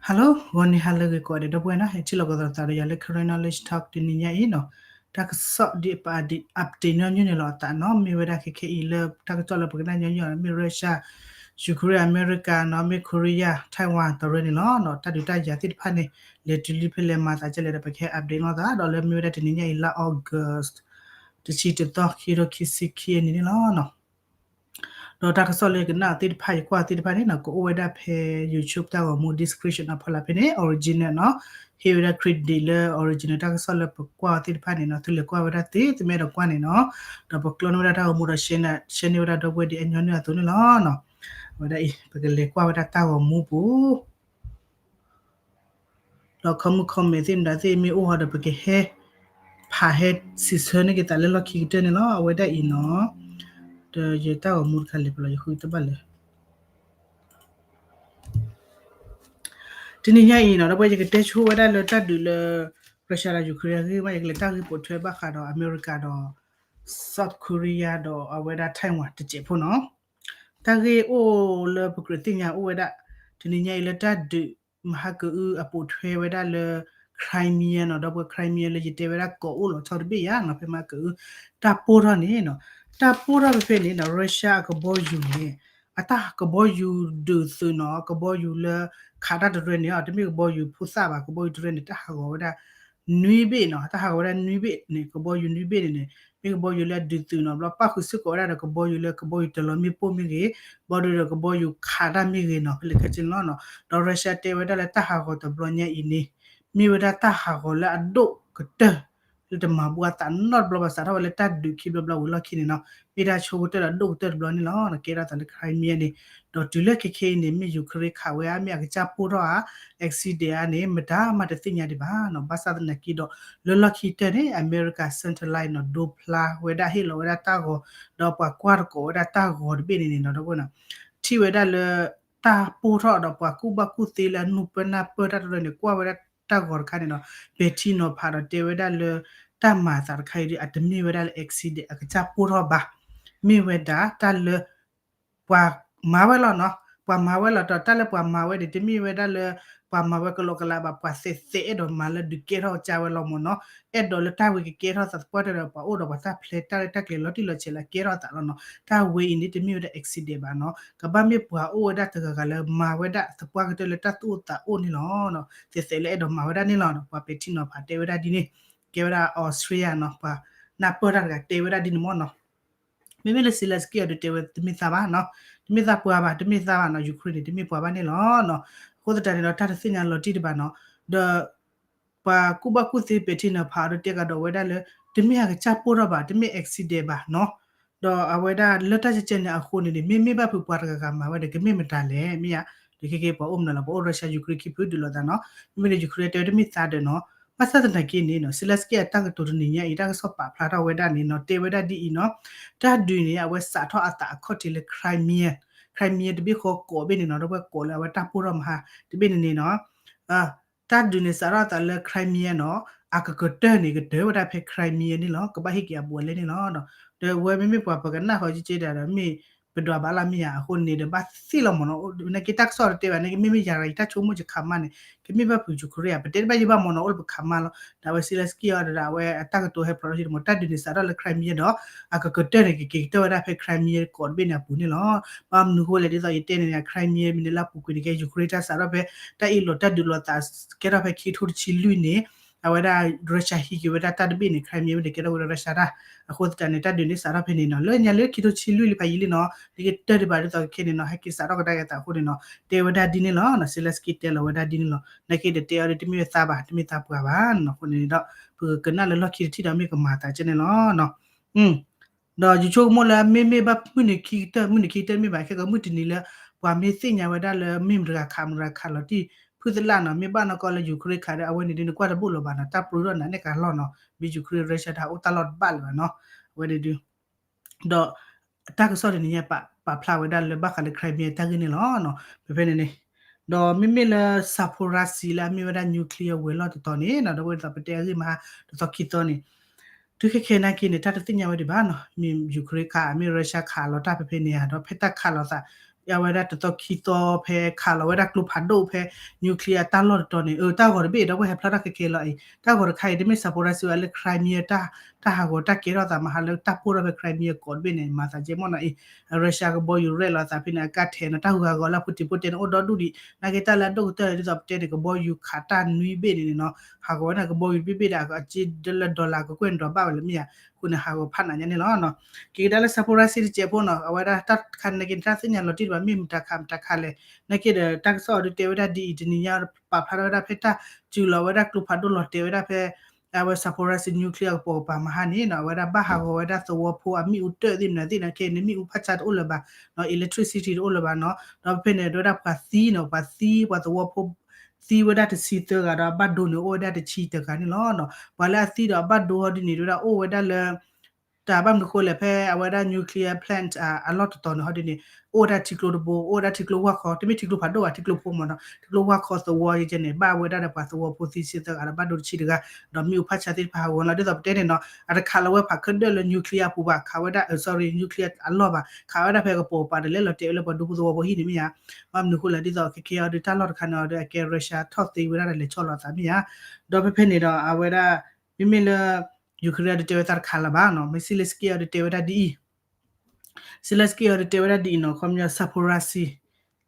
Hello, ဂီၤနံၤဟါလၢအဂ့ၤကိးဂၤဒဲး ဒီပုၢ်ဝဲၢ်နီၤ, ဟဲထံၣ်လိာ်ကဒီးသးဒီးယၤလၢ Karen Knowledge Talk တနံၤညါအံၤနီၤ, တၢ်ကစီၣ်ဒ်ပ update ညီနုၢ်န့ၣ်လီၤအသးနီၤ, မ့ၢ်ဝဲဒၣ်ခဲခဲအံၤလၢ တၢ်ကစီၣ်လၢပကနၣ်ညီညီနီၤ, မ့ၢ် Russia, Ukraine, America နီၤ, မ့ၢ် Korea, Taiwan တရၢန့ၣ်လီၤနီၤ, တၢ်ဒုးတၢ်ယၤသ့ၣ်တဖၣ်န့ၣ် လဲၤတုၤလံဖဲလဲၣ်မၤသးဒ်လဲၣ်ဒီး ပကဟဲ update လိာ်သး ဒီးလၢမ့ၢ်ဝဲဒၣ်တနံၤညါအံၤလါ August တဆံတသီ ခံကထိခံဆံခံအနံၤန့ၣ်လီၤနီၤ. ဒီးတၢ်ကစီၣ်လၢယကနၣ်အီၤသ့ၣ်တဖၣ် ယကွၢ်အီၤသ့ၣ်တဖၣ်န့ၣ်နီၤ, ကအိၣ်ဝဲဒၣ်ဖဲ YouTube တၢ်ဂီၤမူ description အဖီလာ်ဖဲန့ၣ် original နီၤ, ဟ့ၣ်ဝဲဒၣ် credit လၢ original တၢ်ကစီၣ်လၢပကွၢ်အီၤသ့ၣ်တဖၣ်န့ၣ်နီၤ, သုလဲၤကွၢ်ဝဲဒၣ်သ့ သုမ့ၢ်အဲၣ်ဒိးကွၢ်န့ၣ်နီၤ, ဒီးပကျီန့ၢ်ဝဲဒၣ်တၢ်ဂီၤမူဒီး share န့ၢ် share န့ၢ်ဝဲဒၣ်ဒီပုၢ်ဝဲၢ်ဒ်အညီနုၢ်အသိးန့ၣ်လီၤနီၤ. အဝဲဒၣ်အံၤ ပကလဲၤကွၢ်ဝဲဒၣ်တၢ်ဂီၤမူပူၤ ဒီး comment comment သ့ၣ်မတၤသ့ၣ်မ့ၢ်အိၣ်ဟီဒီး ပကဟဲ ဖးဟဲစံးဆၢန့ၢ်က့ၤသးလၢလီၢ်ခံကတၢၢ်န့ၣ်လီၤ. အဝဲဒၣ်အံၤနီၤ, ဒီးယတၢ်ဂီၤမူတခါလဲၤပလီၢ် ယဃုတဘၣ်လဲၣ်. တနံၤညါအံၤနီၤ ဒီပုၢ်ဝဲၢ် ယကတဲဆိဝဲဒၣ်လၢတၢ်ဒုးလၢ Russia ဒီး Ukraine အဂ့ၢ်ဘၣ်, ယကလဲၤတၢ်ဂ့ၢ်ပိာ်ထွဲဘၣ်ဃးဒီး အမဲရကၤဒီး South Korea ဒီးအဝဲဒၣ် Taiwan တစဲးဖိနီၤ. တၢ်ဂ့ၢ်အိၣ်လၢပကြၢးသ့ၣ်ညါအိၣ်ဝဲဒၣ် တနံၤညါအံၤလၢတၢ်ဒုးမဟါကအုအပိာ်ထွဲဝဲဒၣ်လၢ Crimea နီၤ, ဒီပုၢ်ဝဲၢ် Crimea လၢယတဲဝဲဒၣ်ကိးအိၣ်လီၤဆီတဘ့ၣ်ယါနီၤ, ဖဲမဟါကအု တၢ်ပိၢ်ထီၣ်န့ၣ်နီၤ, တၢ်ပိၢ်ထီၣ်ဖဲဖဲန့ၣ်နီၤ Russia အကဘီယူၤန့ၣ် အတၢ်ကဘီယူၤဒုးသုးနီၤ, ကဘီယူၤလၢ ခးတၢ်တရၢန့ၣ် တမ့ၢ်ကဘီယူၤဖိသၣ်ဘၣ်, ကဘီယူၤတရၢန့ၣ် တၢ်ဟးဂီၤဝဲဒၣ် နွံဘ့ၣ်နီၤ, တၢ်ဟးဂီၤဝဲဒၣ်နွံဘ့ၣ်န့ၣ် ကဘီယူၤနွံဘ့ၣ်န့ၣ်န့ၣ် မ့ၢ်ကဘီယူၤလၢအဒုးသုးနီၤ, ဘျီပၣ်ဃုာ်စ့ၢ်ကီးဝဲဒၣ်ဒီးကဘီယူၤလၢကဘီယူၤတလီၤမ့ၣ်ပိၢ်မ့ၢ်ဂ့ၤ, ဘၣ်ဒီးဒီးကဘီယူၤခးတၢ်မ့ၢ်ဂ့ၤနီၤ, ဖဲလဲၣ်ခဲဆ့န့ၣ်လီၤနီၤ. ဒီး Russia တဲဝဲဒၣ်လၢတၢ်ဟးဂီၤတဘျီညါအံၤန့ၣ် မ့ၢ်ဝဲဒၣ်တၢ်ဟးဂီၤလၢအဒိၣ်ကတၢၢ် လၢတမၤဘူၣ်အသးနီတဘျီဘၣ်, စးထီၣ်ဝဲလၢတၢ်ဒုးခံဘျီဘျီဝံၤလီၢ်ခံန့ၣ်နီၤ, မ့ၢ်ဒၣ်ဆိကတၢၢ်ဒီးဒိၣ်ကတၢၢ်တဘျီန့ၣ်လီၤ. ကဲထီၣ်သးလၢ Crimea န့ၣ်, ဒီးတုၤလၢခဲခဲအံၤန့ၣ် မ့ၢ် Ukraine ခးဝဲဧါ, မ့ၢ်အကစၢ်ပိၢ်ထီၣ်ဧါ, accident ဧါန့ၣ် မတၤမးတသ့ၣ်ညါဒံးဘၣ်နီၤ. ဘၣ်ဆၣ်သနာ်က့ဒီး လၢလီၢ်ခံကတၢၢ်န့ၣ် အမဲရကၤ satellite နီၤ ဒိဖျါဝဲဒၣ် ဟ့ၣ်လီၤဝဲဒၣ်တၢ်ဂီၤ, ဒီးပှၤကွၢ်တကိးဝဲဒၣ်တၢ်ဂီၤတဘ့ၣ်န့ၣ်န့ၣ်နီၤ ဒီပုၢ်ဝဲၢ်နီၤ, ထံၣ်ဝဲဒၣ်လၢ တၢ်ပိၢ်ထီၣ်ဒီးပှၤကူၣ်ဘၣ်ကူၣ်သ့လၢအနူၢ်ပၢၢ်နၢ်ပၢၢ်တၢ်တရၢန့ၣ် ကွၢ်ဝဲဒၣ်တၢ်ဂီၤတခါန့ၣ်နီၤ, ပဲာ်ထံနီၤဖးဒီးတဲဝဲဒၣ်လၢ တၢ်မၤအသးတခါအံၤဒီး အတမ့ၢ်ဝဲဒၣ်လၢ accident အကစၢ်ပိၢ်ထီၣ်ဘၣ်, မ့ၢ်ဝဲဒၣ်တၢ်လၢ ပှၤမၤဝဲလီၤနီၤ. ပှၤမၤဝဲလီၤဒီး တၢ်လၢပှၤမၤဝဲန့ၣ် တမ့ၢ်ဝဲဒၣ်လၢ ပှၤမၤဝဲကလီကလးဘၣ်, ပှၤသဲးသဲးအဲၣ်ဒိးမၤလၢဒုးကဲထီၣ်ကစၢ်ဝဲလီၤမ့ၢ်နီၤ. အဲၣ်ဒိးလၢတၢ်ဝဲကကဲထီၣ်သးသပှၢ်တၢၢ်ဒီး ပှၤအိၣ်ဒီးပှၤတၢ်ဖျဲးတၢ်ရဲၣ်တၢ်ကျဲၤလီၤတံၢ်လီၤဆဲးလၢကဲထီၣ်သးလီၤနီၤ. တၢ်ဝဲအံၤန့ၣ် တမ့ၢ်ဝဲဒၣ် accident ဘၣ်နီၤ. ကဘၣ်မ့ၢ်ပှၤအိၣ်ဝဲဒၣ်တဂၤဂၤလၢမၤဝဲဒၣ်သပှၢ်ကတၢၢ်လၢတၢ်သူၣ်အိၣ်သးအိၣ်န့ၣ်လီၤ. သဲးသဲးလၢအဲၣ်ဒိးမၤဝဲဒၣ်န့ၣ်လီၤ. ပှၤပဲာ်ထံနီၤဖးတဲဝဲဒၣ်ဒ်န့ၣ်, ကဲဝဲဒၣ် Austria နီၤ, ပှၤနၢ်ပၢၢ်တၢ်တဂၤတဲဝဲဒၣ်ဒ်န့ၣ်မ့ၢ်နီၤ. မ့မ့ၢ်လၢ Zelenskyy အဒုးတဲဝဲတမ့ၢ်သးဘၣ်နီၤ, တမ့ၢ်သးပှၤဘၣ်, တမ့ၢ်သးဘၣ်နီၤ, Ukraine န့ၣ် တမ့ၢ်ပှၤဘၣ်န့ၣ်လီၤနီၤ. အဃိသတးန့ၣ်ဒီး တၢ်တသ့ၣ်ညါလီၤတံၢ်တဘၣ်နီၤ. ဒီး ပှၤကူၣ်ဘၣ်ကူၣ်သ့ပဲာ်ထံနီၤဖးဒီးတဲကဒီးဝဲဒၣ်လၢ တမ့ၢ်အကစၢ်ပိၢ်ထီၣ်ဘၣ်, တမ့ၢ် accident ဘၣ်နီၤ. ဒီးအဝဲဒၣ်လၢတၢ်ကဲကဲန့ၣ်အဃိန့ၣ်န့ၣ် မ့မ့ၢ်ဘၣ်ဖုးပှၤတဂၤဂၤမၤဝဲဒီး ကမ့ၢ်မတၤလဲၣ်, မ့ၢ်ဧါ. ဒီးခဲကဲပှၤအိၣ်မနုၤလီၤ, ပှၤအိၣ် Russia Ukraine ခံဖုဒုးလိာ်သးနီၤ. မ့မ့ၢ်ဒီး Ukraine တဲဝဲတမ့ၢ်သးဒီးနီၤ. ဘၣ်ဆၣ်သနာ်က့န့ၣ်နီၤ Zelenskyy အတၢ်ကတိၤတနံၤညါအံၤ တၢ်ကစီၣ်ပာ်ဖျါထီၣ်ဝဲဒၣ်န့ၣ်နီၤ တဲဝဲဒၣ်ဒ်အံၤနီၤ, တၢ်ဒုးန့ၣ် အဝဲစးထီၣ်အသးအခီၣ်ထံးလၢ Crimea, Crimea တဘ့ၣ်ဃီကိးဘ့ၣ်န့ၣ်နီၤ, ဒီးဝဲကိးလၢအဝဲတၢ်ပိၢ်ထီၣ်မဟါတဘ့ၣ်န့ၣ်န့ၣ်နီၤ တၢ်ဒုးန့ၣ်စးထီၣ်အသးလၢ Crimea နီၤ, အကကတၢၢ်န့ၣ် ကတၢၢ်ဝဲဒၣ်ဖဲ Crimea န့ၣ်လီၤ, ကဘၣ်ဟ့ၣ်က့ၤအဘူးအလဲန့ၣ်လီၤ. ဒီးဝဲမ့မ့ၢ်ပှၤပကနၣ်ဃီက့က့ဒၣ်ဒီး မ့ၢ်ပဒွးဘၣ်လၢမ့ၢ်ဧါ အဃိန့ၣ်ဒီး ဘၣ်သ့ၣ်လီၤမ့ၢ်နီၤ, နာ်က့တၢ်ကစီၣ်တတဲဘၣ် နာ်က့မ့မ့ၢ်ယၤရၤ ယတၢ်ဆိကမိၣ်ယခးမါန့ၣ် ကမ့ၢ်ဘၣ်ဖုး Ukraine ဧါ, ပတဲတဘၣ်ယဘၣ်မ့ၢ်နီၤ အိၣ်လၢပခးမါလီၤ. ဒီးအဝဲ Zelenskyy အီၤဒီး အဝဲအတၢ်ကတိၤဟဲဖျိးထီၣ်မ့ၢ် တၢ်ဒုးန့ၣ်စးထီၣ်လၢ Crimea ဒီး အကကတၢၢ်န့ၣ် ကက့ၤကတၢၢ်ဝဲဒၣ်ဖဲ Crimea ကိးတဘ့ၣ်န့ၣ်အပူၤန့ၣ်လီၤ. ဘၣ်မနုၤအဃိလဲၣ် ဒ်သိးယတဲန့ၣ် Crimea မ့ၢ်န့ၣ်လၢအပူၤကွံာ်န့ၣ် ကဲ Ukraine တၢ်စးထီၣ်ဖဲ တၢ်အ့ၣ်လိာ်တၢ်ဒုးလိာ်သး ကဲထီၣ်ဖဲခံကထိတဆံလွံၢ်န့ၣ် အဝဲဒၣ် Russia ဟံးက့ၤဝဲဒၣ်တၢ်တဘ့ၣ်န့ၣ် Crimea မ့ၢ်န့ၣ် ကဲထီၣ်ဝဲဒၣ် Russia တၢ် အဃိသတးန့ၣ် တၢ်ဒုးန့ၣ်စးထီၣ်ဖဲန့ၣ်နီၤ လၢညါလၢခံကထိတဆံလွံၢ်လံဖးယံာ်လံနီၤ လၢကတၢၢ်ဒံးဘၣ်ဒ်သိးခဲန့ၣ်နီၤ ဟဲက့ၤစးထီၣ်ကဒါက့ၤသးအဃိန့ၣ်နီၤ တဲဝဲဒၣ်ဒ်န့ၣ်လီၤ. Zelenskyy တဲလီၤဝဲဒၣ်ဒ်န့ၣ်လီၤ. နာ်က့ဒီးတဲအီၤဒီး တမ့ၢ်ဝဲသးဘၣ် တမ့ၢ်သးပှၤဘၣ်နီၤ အဃိန့ၣ်ဒီး ပကကနၣ်လၢလီၢ်ခံတထံၣ်ဒီးမ့ၢ်ကမၤသးကဲန့ၣ်လီၤ. ဒီးယဆိကမိၣ်လၢမ့မ့ၢ်ဘၣ်မုၢ်နံၤခံကတၢၢ် မုၢ်နံၤခံကတၢၢ်တမ့ၢ်ဘၣ် ခဲကီးမုၢ်တနံၤလၢ ပှၤမ့ၢ်သ့ၣ်ညါဝဲဒၣ်လၢ မ့ၢ်မတၤတဂၤခး မတၤတဂၤခးလီၤတံၢ် ဖုသလၣ်နီၤ မ့ၢ်ဘၣ်နီၢ်ကီၢ်လၢ Ukraine ခးဒီး အဝဲန့ၣ်ဒုး နကွၢ်တဘၣ်လၢၤဘၣ်နီၤ တၢ်ပြူထီၣ်နၤန့ၣ်ကလီၢ်နီၤ မ့ၢ် Ukraine Russia တၢ်အိၣ်တၢ်လီၢ်တဘၣ်လၢၤဘၣ်နီၤ အဝဲန့ၣ်ဒုး ဒီးတၢ်ကစီၣ်တနံၤညါ ပာ်ဖျါဝဲဒၣ်လၢဘၣ်ဃးလၢ Crimea တၢ်ဂ့ၢ်န့ၣ်လီၤ. ဖဲဖဲန့ၣ်န့ၣ် ဒီးမ့မ့ၢ်လၢ Zaporizhzhia လၢအမ့ၢ်ဝဲဒၣ် nuclear ဝဲၤလီၢ်တတီၤန့ၣ် ဒီးဝဲဒၣ်ပတဲအဂ့ၢ်မဟါတသီခံသီန့ၣ် တုၤခဲခဲနာ်က့န့ၣ် တၢ်တသ့ၣ်ညါဝဲဒံးဘၣ်နီၤ မ့ၢ် Ukraine ခး မ့ၢ် Russia ခးလီၤတၢ်ဖဲဖဲန့ၣ်ဧါ ဒီးဖဲတၢ်ခးလီၤသး အဝဲဒၣ်တသီခံသီဖဲခးလီၤဝဲဒၣ်ကျိဖးဒိၣ်ဖဲ nuclear တၢ်လီၢ်တတီၤန့ၣ် အတၢ်ဂီၤတဘ့ၣ်ဒီးပှၤဟဲဖျါထီၣ်ခဲခဲလီၤအံၤ တၢ်ဂီၤတခါအံၤ တမ့ၢ် Zaporizhzhia လၢ Crimea တၢ် တၢ်ဟးဂီၤတၢ်ကဲထီၣ်သးမဟါလၢတၢ်ပိၢ်ထီၣ်ဖဲ Crimea ကီးတဘ့ၣ်န့ၣ် မၤသးကဲမ့ၢ်နီၤအံၤ Russia ကဘီယူၤရဲၣ်လီၤသးဖဲန့ၣ် အကါထဲးနီၤ တၢ်ဟူးဟးဂီၤလၢအပူၤတံၤဖိတဲန့ၣ် အိၣ်ဒီဒူၣ်ဒံး နာ်က့တၢ်လၢအဒိၣ်ကတၢၢ်ဒ်သိးပတဲန့ၣ် ကဘီယူၤခးတၢ်နွံဘ့ၣ်န့ၣ်နီၤ ဟးဂီၤဝဲန့ၣ်ကဘီယူၤတဘ့ၣ်ဘ့ၣ်ဒီး အက့ဒၢလၢ dollar ကကွဲၢ်န့ၣ်ဒီးဘၣ်ဝဲလၢမ့ၢ်ဧါ အဃိန့ၣ် ဟးဂီၤဖးနးညါန့ၣ်လီၤ. က့ၤကဒါလၢ Zaporizhzhia တစဲးဖိနီၤ အဝဲဒၣ်တၢ်တခါန့ၣ်က့ၤန့ၣ် တၢ်သ့ၣ်ညါလီၤတံၢ်တဘၣ် မ့ၢ်မတၤခးမတၤခးလဲၣ် နာ်က့ဒီး တၢ်ကစီၣ်အီၤဒုးတဲဝဲဒၣ်ဒ်အံၤ တနံၤညါပာ်ဖျါထီၣ်ဝဲဒၣ်ဖဲတၢ်စူၤလီၤဝဲဒၣ်ကျိဖးဒိၣ်လီၤတဲာ်ဝဲဒၣ်ဖဲ အဝဲ Zaporizhzhia nuclear ကပိာ်ကပၤမဟါန့ၣ်နီၤ အဝဲဒၣ်ဘၣ်ဟးဂီၤဝဲဒၣ်သဝီဖိအမ့ၣ်အူတၢၣ်သ့ၣ်မနုၤသ့ၣ်န့ၣ် ခဲအံၤန့ၣ် မ့ၣ်အူဖးဆါတအိၣ်လၢၤဘၣ်နီၤ electricity တအိၣ်လၢၤဘၣ်နီၤ ဒီးဖဲန့ၣ် ဒ်ဝဲဒၣ်ပှၤသံနီၤ ပှၤသံပှၤသဝီဖိ သံဝဲဒၣ်တဆံသၢဂၤဒီးအဘၣ်ဒိန့ၣ်အိၣ်ဝဲဒၣ်တဆံတဂၤန့ၣ်လီၤ. ပှၤလၢအသံဒီးအဘၣ်ဒိဟီဒ်န့ၣ် ဒ်ဝဲဒၣ်အိၣ်ဝဲဒၣ်လၢ တၢ်ဘၣ်မနုၤဃိလဲၣ် ဖဲအဝဲဒၣ် nuclear plant အလီၢ်တတီၤန့ၣ် ဟီဒ်န့ၣ် အိၣ်ဝဲဒၣ်ထံကျိတဘိ အိၣ်ဝဲဒၣ်ထံကျိဝၢ်ခီ တမ့ၢ်ထံကျိဖးဒိၣ်ဘၣ် ထံကျိဖိမ့ၢ်နီၤ ထံကျိဝၢ်ခီသဝီယဲန့ၣ် ဘၣ်ဝဲဒၣ်ဒီးပှၤသဝီဖိသံဆံသၢဂၤဒီးဘၣ်ဒိတဆံတဂၤ ဒီးမ့ၣ်အူဖးဆါသ့ၣ်တဖၣ်ဟးဂီၤလီၤ ဒ်သိးပတဲန့ၣ်နီၤ အတခးလီၤဝဲဖးခၢၣ်ဒၢၣ်လၢ nuclear အပူၤဘၣ် ခးဝဲဒၣ် sorry nuclear အလီၢ်ဘၣ် ခးဝဲဒၣ်ဖဲကပိာ်ကပၤဒီးလဲၤလီၤတဲာ်ဝဲလၢပှၤဒူဖိသဝီဖိဟံၣ်န့ၣ်မ့ၢ်ဧါ ဘၣ်မနုၤဃိလဲၣ် ဒ်သိးခဲခဲအီၤဒုးတၢ်လီၢ်တခါန့ၣ်အီၤဒီး အကဲ Russia ထီၣ်သ့ဝဲဒၣ်ဒီးလဲၤဆီလီၤသးမ့ၢ်ဧါ ဒီးဖဲဖဲန့ၣ်ဒီးအဝဲဒၣ် မ့မ့ၢ်လၢ Ukraine အီၤဒုးတဲဝဲတၢ်တခါလၢၤဘၣ်နီၤ မ့ၢ် Zelenskyy အီၤဒုးတဲဝဲဒၣ်ဒ်အံၤ Zelenskyy အီၤဒုးတဲဝဲဒၣ်ဒ်အံၤနီၤ ခီပညီ Zaporizhzhia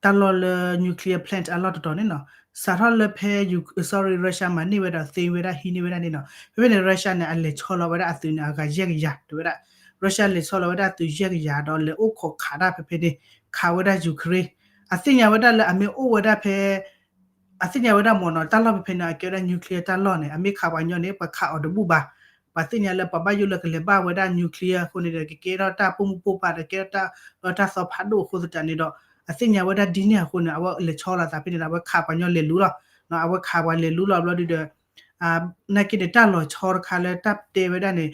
တၢ်လီၢ်လၢ nuclear plant အလီၢ်တတီၤန့ၣ်နီၤ စးထီၣ်လၢဖဲ sorry Russia မၤန့ၢ်ဝဲဒီးသ့ဝဲဒၣ်ဟံးန့ၢ်ဝဲဒၣ်န့ၣ်နီၤ ဖဲဖဲန့ၣ် Russia န့ၣ် အလဲၤဆီလီၤဝဲဒၣ်အသုးန့ၣ်အဂၤယဲၢ်ကယၤ တဲဝဲဒၣ် Russia လဲၤဆီလီၤဝဲဒၣ်အသုးယဲၢ်ကယၤဒီးလဲၤအိၣ်ခိးခးတၢ်ဖဲဖဲန့ၣ် ခးဝဲဒၣ် Ukraine အသ့ၣ်ညါဝဲဒၣ်လၢအမ့ၢ်အိၣ်ဝဲဒၣ်ဖဲ အသ့ၣ်ညါဝဲဒၣ်မ့ၢ်နီၤ တၢ်လီၢ်ဖဲဖဲန့ၣ် အကဲဝဲဒၣ် nuclear တၢ်လီၢ်န့ၣ် အမ့ၢ်ခးပှၤကညီန့ၣ် ပှၤခးအီၤတဘူၣ်ဘၣ် ပှၤသ့ၣ်ညါလၢပှၤဘၣ်ယိၣ်လၢကလဲၤဘၣ်ဝဲဒၣ် nuclear အဃိန့ၣ်ဒီး ကကဲထီၣ်တၢ်ပိာ်မုၣ်ပိာ်ပၢ်ဒီး ကဲထီၣ်တၢ်သီဖးဒိၣ်အဃိသတးန့ၣ်ဒီး အသ့ၣ်ညါဝဲဒၣ်ဒ်န့ၣ်အဃိန့ၣ် အဝဲလဲၤဆီလီၤသးဖဲန့ၣ်ဒီး အဝဲခးပှၤကညီလဲၤလူလီၤ အဝဲခးပှၤလဲၤလူလီၤဘျီဒုဒီး နာ်က့န့ၣ် တၢ်လီၤဆီတခါလၢတၢ်တဲဝဲဒၣ်န့ၣ်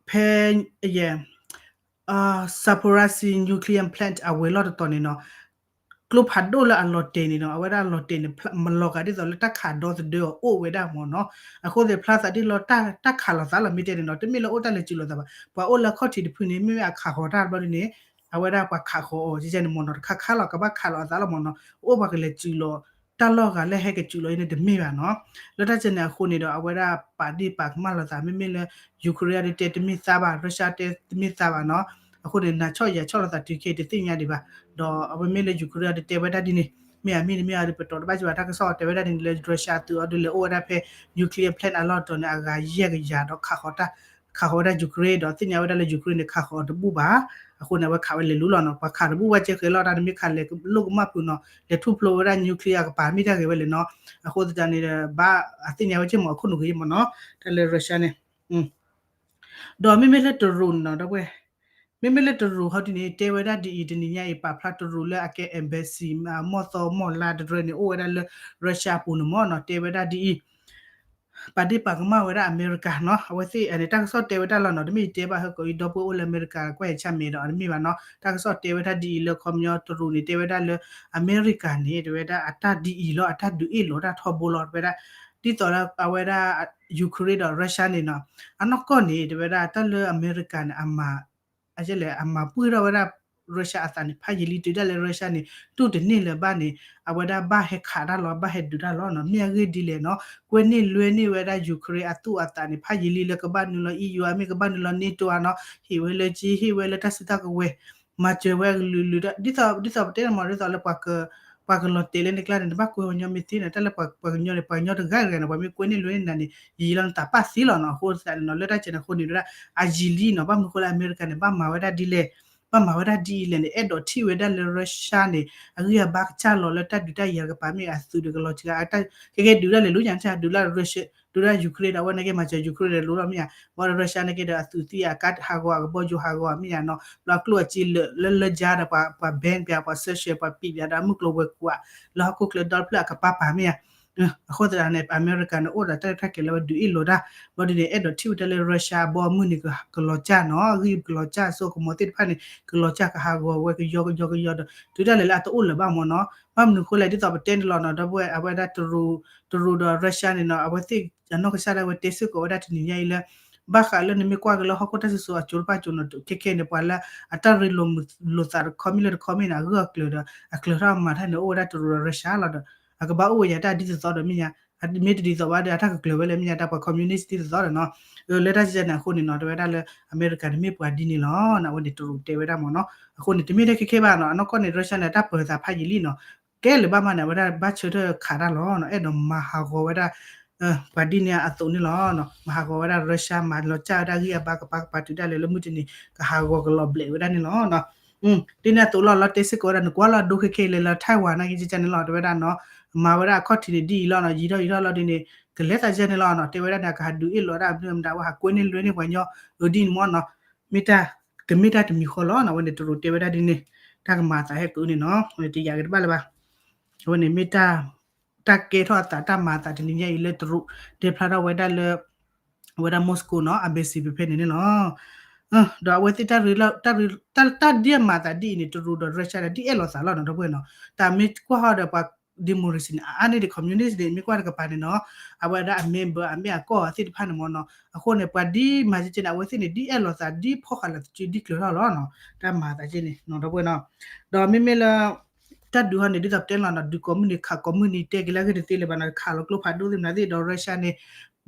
ဖဲ ယဲ Zaporizhzhia nuclear plant အဝဲၤလီၢ်တတီၤန့ၣ်နီၤ ကျိဖးဒိၣ်လၢအလီၤတဲာ်န့ၣ်နီၤ အဝဲဒၣ်အလီၤတဲာ်န့ၣ် မလီၤဂာ်ဒ်သိးလၢတၢ်ခးဒီသဒၢအီၤအိၣ်ဝဲဒၣ်မ့ၢ်နီၤ အဃိသ့ၣ်ဖျါသးဒ်လီၤ တၢ်ခးလိာ်သးလီၤမ့ၢ်တဲန့ၣ်နီၤ တမ့ၢ်လၢအိၣ်တၢ်လဲၤစူၤလိာ်သးဘၣ် ပှၤအိၣ်လၢအခီၣ်ထံးတဖုန့ၣ် မ့မ့ၢ်အခးဃီၤတၢ်ဘျီဒ်န့ၣ် အဝဲဒၣ်ပှၤခးဃီၤအီၤ ကဲန့ၣ်မ့ၢ်နီၤ တခါခါလီၤ ကဘၣ်ခးလိာ်အသးလီၤမ့ၢ်နီၤ အိၣ်ပှၤကလဲၤစူၤလိာ် တၢ်လီၢ်ဂၤလၢဟဲကစူၤလိာ်အံၤန့ၣ်တမ့ၢ်ဘၣ်နီၤ လၢတၢ်စဲန့ၣ်အဃိန့ၣ်ဒီး အဝဲဒၣ်ပာ်ဒ့ၣ်ပာ်ကမၣ်လိာ်သး မ့မ့ၢ်လၢ Ukraine အီၤဒုးတဲတမ့ၢ်သးဘၣ် Russia တဲတမ့ၢ်သးဘၣ်နီၤ အဃိန့ၣ် နၤဆီၣ်ယၤဆီၣ်လိာ်သးတုၤခဲအံၤတသ့ၣ်ညါဒံးဘၣ် ဒီးအဝဲမ့ၢ်လၢ Ukraine အီၤဒုးတဲဝဲဒၣ်ဒ်န့ၣ် မ့ၢ်အမ့ၢ်တမ့ၢ်အီၤဒုးပတီၢ်တဘၣ်ကဘၣ် တၢ်ကစီၣ်တဲဝဲဒၣ်ဒ်န့ၣ်လၢ Russia အသုးအီၤဒုးလဲၤအိၣ်ဝဲဒၣ်ဖဲ nuclear plant အလီၢ်တတီၤန့ၣ် အဂၤယဲၢ်ကယၤဒီးခးဃီၤတၢ် ခးဃီၤဝဲဒၣ် Ukraine ဒီးသ့ၣ်ညါဝဲဒၣ်လၢ Ukraine န့ၣ် ခးဃီၤအီၤတဘူၣ်ဘၣ် အဃိန့ၣ် အဝဲခးဝဲလဲၤလူလီၤနီၤ ပှၤခးတဘူၣ်ဝဲကဲဃဲၤလီၤ တၢ်တမ့ၢ်ခးလဲၤလိၣ်ကမၣ်ဖုးနီၤ လဲၤထူၣ်ဖျိဝဲဒၣ် nuclear အကပၤမ့ၢ်တၢ်ဂ့ၤဝဲလဲၣ်နီၤ အဃိသတးန့ၣ်ဒီး ဘၣ်အသ့ၣ်ညါဝဲက့ၢ်မ့ၢ်အခိၣ်နူာ်ဂ့ၤမ့ၢ်နီၤ တၢ်လၢ Russia န့ၣ် ဒီးမ့မ့ၢ်လၢတရူးန့ၣ်နီၤ ဒီပုၢ်ဝဲၢ် မ့မ့ၢ်လၢတရူးဟီဒ်န့ၣ် တဲဝဲဒၣ်ဒ်အံၤ တနံၤညါအံၤ ပာ်ဖျါတရူးလၢအကဲ embassy မီၢ်သီမီၢ်လါတရၢန့ၣ် အိၣ်ဝဲဒၣ်လၢ Russia အပူၤန့ၣ်မ့ၢ်နီၤ တဲဝဲဒၣ်ဒ်အံၤ ပာ်ဒ့ၣ်ပာ်ကမၣ်ဝဲဒၣ်အမဲရကၤနီၤ အဝဲသ့ၣ်န့ၣ် တၢ်ကစီၣ်တဲဝဲဒၣ်လီၤနီၤ တမ့ၢ်ယတဲဘၣ်ဟၢကီးအံၤ ဒီပုၢ်ဝဲၢ်အိၣ်လၢအမဲရကၤကွၢ်ယဆၢၣ်မဲာ်ဒီး တမ့ၢ်ဘၣ်နီၤ တၢ်ကစီၣ်တဲဝဲဒၣ်ဒ်အံၤလၢခီပညီတရူးန့ၣ် တဲဝဲဒၣ်လၢ အမဲရကၤန့ၣ် တဲဝဲဒၣ်အတၢ်ဒ်အံၤလီၤ အတၢ်ဒုးအ့ၣ်လိာ်တၢ်ထီဘိလီၤ တဲဝဲဒၣ် ဒ်သိးလၢအဝဲဒၣ် Ukraine ဒီး Russia န့ၣ်နီၤ အနီၢ်ကီၢ်န့ၣ် တဲဝဲဒၣ်တၢ်လၢအမဲရကၤန့ၣ် အမၤ အလဲၣ် အမၤပှၢ်ထီၣ်ဝဲဒၣ် Russia အသးန့ၣ် ဖးယံာ်လံ တုၤဒၣ်လဲာ် Russia န့ၣ် တူၢ်တန့ၢ်လၢၤဘၣ်န့ၣ် အဝဲဒၣ်ဘၣ်ဟဲခးတၢ်လီၤ ဘၣ်ဟဲဒုးတၢ်လီၤနီၤ မ့ၢ်အဂ့ၢ်ဒ်လဲၣ်နီၤ ကွဲန့ၢ်လွဲန့ၢ်ဝဲဒၣ် Ukraine အသူၣ်အသးန့ၣ် ဖးယံာ်လံလၢကဘၣ်နုာ်လီၤ EU အမ့ၢ်ကဘၣ်နုာ်လီၤ NATO အနီၤ ဟ့ၣ်ဝဲလၢက့ ဟ့ၣ်ဝဲလၢတၢ်စုတၢ်ကဝဲၤ မၤစၢၤဝဲကလုာ်လုာ်ဒီး ဒ်သိး ဒ်သိးပတဲန့ၣ်မ့ၢ် ဒ်သိးလၢပှၤက ပှၤကလီၤတဲာ်လၢနကျါန့ၣ် နဘၣ်ကွဲပှၤကညီမ့ၢ်သ့န့ၣ် တၢ်လၢပှၤကညီန့ၣ် ပှၤကညီတဂၤဂၤန့ၣ် ပှၤမ့ၢ်ကွဲန့ၢ်လွဲန့ၢ်နၤန့ၣ် ယံာ်လီၤနသးပၢ်သံလီၤနီၤ အဃိသတးန့ၣ်နီၤ လၢတၢ်စဲးန့ၣ်အဃိန့ၣ် ဒ်ဝဲဒၣ် အယံာ်လံနီၤ ဘၣ်မနုၤဃိလၢအမဲရကၤန့ၣ် ဘၣ်မၤဝဲဒၣ်ဒ်လဲၣ် ဘၣ်မၤဝဲဒၣ်ဒ်အံၤလဲၣ်န့ၣ် အဲၣ်ဒိးထံၣ်ဝဲဒၣ်လၢ Russia န့ၣ် အဂံၢ်အဘါကစၢ်လီၤလၢတၢ်ဒုးတၢ်ယၤတကပၤမ့ၢ်အသုးဒီးကလီၤစှၤ ကဲကဲဒုးဒၣ်လဲာ်လူညါန့ၣ် ဒုးဒၣ် Russia ဒုးဒၣ် Ukraine ဒီးအဝဲန့ၣ်က့မၤစၢၤ Ukraine ဒီးလူလီၤမ့ၢ်ဧါ ဘၣ်ဒီး Russia န့ၣ်က့ဒီးအသုးသံအကါဟးဂီၤအကဘီယူၤဟးဂီၤမ့ၢ်ဧါနီၤ ဘျီကျိၣ်အစ့လၢာ်လၢလၢယါဒီးပှၤ ပှၤ ban ပှၤ ပှၤ sanction ပှၤပံးပှၤဒီးအမုၢ်ကျိၤဝဲၤကွာ် လၢဟီၣ်ခိၣ်ချၢဒီတဖျၢၣ်အကပၤပၤမ့ၢ်ဧါ အဃိသတးန့ၣ် အမဲရကၤန့ၣ် အိၣ်ဒီးတၢ်ရဲၣ်တၢ်ကျဲၤလၢဝဲဒုးအ့ၣ်လိာ်တၢ် ဘျီဒ်န့ၣ် အဲၣ်ဒိးထံၣ်ဝဲဒၣ်လၢ Russia အဘီအမုၢ်န့ၣ် ကလီၤစၢ်နီၤ အဂံၢ်ကလီၤစၢ် စိကမီၤသ့ၣ်တဖၣ်န့ၣ် ကလီၤစၢ်ကဟးဂီၤဝဲကယီကယီကယီဒီး တုၤဒၣ်လဲာ်လၢအတအိၣ်လၢၤဘၣ်မ့ၢ်နီၤ ဘၣ်မနုၤဃိလဲၣ် ဒ်သိးပတဲန့ၣ်လီၤနီၤ ဒီပုၢ်ဝဲၢ် အဝဲဒၣ်တရူး တရူးဒီး Russia န့ၣ်နီၤ အဝဲသ့ၣ်အနီၢ်ကစၢ်ဒၣ်ဝဲတဲစ့ၢ်ကီးဝဲဒၣ်တနံၤညါအံၤလၢ ဘၣ်ဃးလၢနမ့ၢ်ကွၢ်က့ၤလၢဟီၣ်ခိၣ်တၢ်စံၣ်စိၤအစိၤတဖၣ်အစိၤနီၤ ခဲခဲန့ၣ် ပှၤလၢအတၢ်ရ့လိာ်မုာ်လိာ်သးတခီမ့ၢ်လၢတခီမ့ၢ်န့ၣ် အဂၢၢ်အကျၢၤဒီး အကျၢၤထီၣ်အမၤထီၣ်န့ၣ် အိၣ်ဝဲဒၣ်တရူးဒီး Russia လီၤဒီး အကဘၣ်အိၣ်ဝဲယၤတၢ်ဒ်သိးသိးဒီးမ့ၢ်ညါ မ့ၢ်တဒ်သိးဘၣ်ဒီး အတၢ်ကကျၢၤဝဲလၢမ့ၢ်ညါ တၢ်ပှၤ communist ဒ်သိးသိးဒီးနီၤ လၢတၢ်စံၣ်န့ၣ်အဃိန့ၣ်နီၤ တဲဝဲဒၣ်လၢ အမဲရကၤန့ၣ်မ့ၢ်ပှၤဒ်န့ၣ်လီၤ အဝဲန့ၣ်တရူးတဲဝဲဒၣ်မ့ၢ်နီၤ အဃိန့ၣ် တမ့ၢ်ထဲခဲခဲဘၣ်နီၤ အနီၢ်ကီၢ်န့ၣ် Russia န့ၣ် အတၢ်ပၢၤသးဖးယံာ်လံနီၤ ကဲလၢၤဘၣ်မးန့ၣ် အဝဲဒၣ်ဘၣ်ဆၢထၢၣ်ခးတၢ်လီၤနီၤ အဲၣ်ဒိးမၤဟးဂီၤဝဲဒၣ် ပှၤဒ်န့ၣ်အသိးန့ၣ်လီၤ မၤဟးဂီၤဝဲဒၣ် Russia မၤလီၤကၢ်ဝဲဒၣ်ဂံၢ်အဘါကပၤကပၤတုၤဒၣ်လဲာ်လၢမုၢ်တနံၤ ကဟးဂီၤကလီၤဘျဲးဝဲဒၣ်န့ၣ်လီၤ ဒ်န့ၣ်အသိးလီၤ လီၤတဲစ့ၢ်ကီးဝဲဒၣ် နကွၢ်လီၤဒိခဲခဲအံၤလၢ Taiwan နာ်က့ကန့ၣ်လီၤ တဲဝဲဒၣ်နီၤ မၤဝဲဒၣ်အခီၣ်ထံးန့ၣ်ဒ်အံၤလီၤနီၤ ယံၤထီၣ်ယံၤထီၣ်လီၤဒ်န့ၣ် ကလဲၤသးယဲန့ၣ်လီၤနီၤ တဲဝဲဒၣ်န့ၣ် အကဟးဒုးအ့ၣ်လိာ်ဒၣ်မနုၤမတၤ ဝဲဟးကွဲန့ၢ်လွဲန့ၢ်ပှၤညီ အဒ်န့ၣ်မ့ၢ်နီၤ မ့ၢ်တၢ် ကမ့ၢ်တၢ်တမံၤဃီလီၤနီၤ အဝဲန့ၣ် တရူးတဲဝဲဒၣ်ဒ်န့ၣ် တၢ်ကမၤအသးဟဲက့ၤန့ၣ်နီၤ အဝဲန့ၣ်တယာ်က့ၤတဘၣ်လၢၤဘၣ် အဝဲန့ၣ်မ့ၢ်တၢ် တၢ်ကဲထီၣ်အသးတၢ်မၤအသးတနံၤညါအံၤလၢတရူး တဲဖျါထီၣ်ဝဲဒၣ်လၢ အဝဲဒၣ် Moscow နီၤ embassy ဖဲဖဲန့ၣ်န့ၣ်လီၤ ဒီးအဝဲသ့ၣ်တၢ်ရ့ တၢ်ဒ်အမၤအသးဒ်အံၤန့ၣ် တရူးဒီး Russia ဒီးဒ်အဲၣ်လိာ်သးလီၤနီၤ ဒီပုၢ်ဝဲၢ်နီၤ တၢ်မ့ၢ်ကွၢ်ဟီဒီးပှၤ democracy န့ၣ် အအါန့ၢ်ဒံး communist န့ၣ် မ့ၢ်ကွၢ်တကပၤန့ၣ်နီၤ အဝဲဒၣ်အ member အမ့ၢ်အကီၢ်အသ့ၣ်တဖၣ်န့ၣ်မ့ၢ်နီၤ အဃိန့ၣ် ပှၤဒ်မၤကကဲန့ၣ် အဝဲသ့ၣ်န့ၣ် ဒ်အဲၣ်လိာ်သး ဒ်ဖီၣ်ဃာ်လိာ်သး ဒ်ကျၢၤထီၣ်လီၤနီၤ တၢ်မၤသးကဲန့ၣ်နီၤ ဒီပုၢ်ဝဲၢ်နီၤ ဒီးမ့မ့ၢ်လၢ တၢ်ဒုးဟီန့ၣ် ဒ်သိးပတဲလီၤနီၤ ဒုးကိးမုၢ်နံၤခးကိးမုၢ်နံၤ တဲက့ၤလၢအဂ့ၢ်တသ့လၢၤဘၣ်နီၤ ခးလီၤကျိဖးဒိၣ်သ့ၣ်မနုၤသ့ၣ်ဒီး Russia န့ၣ်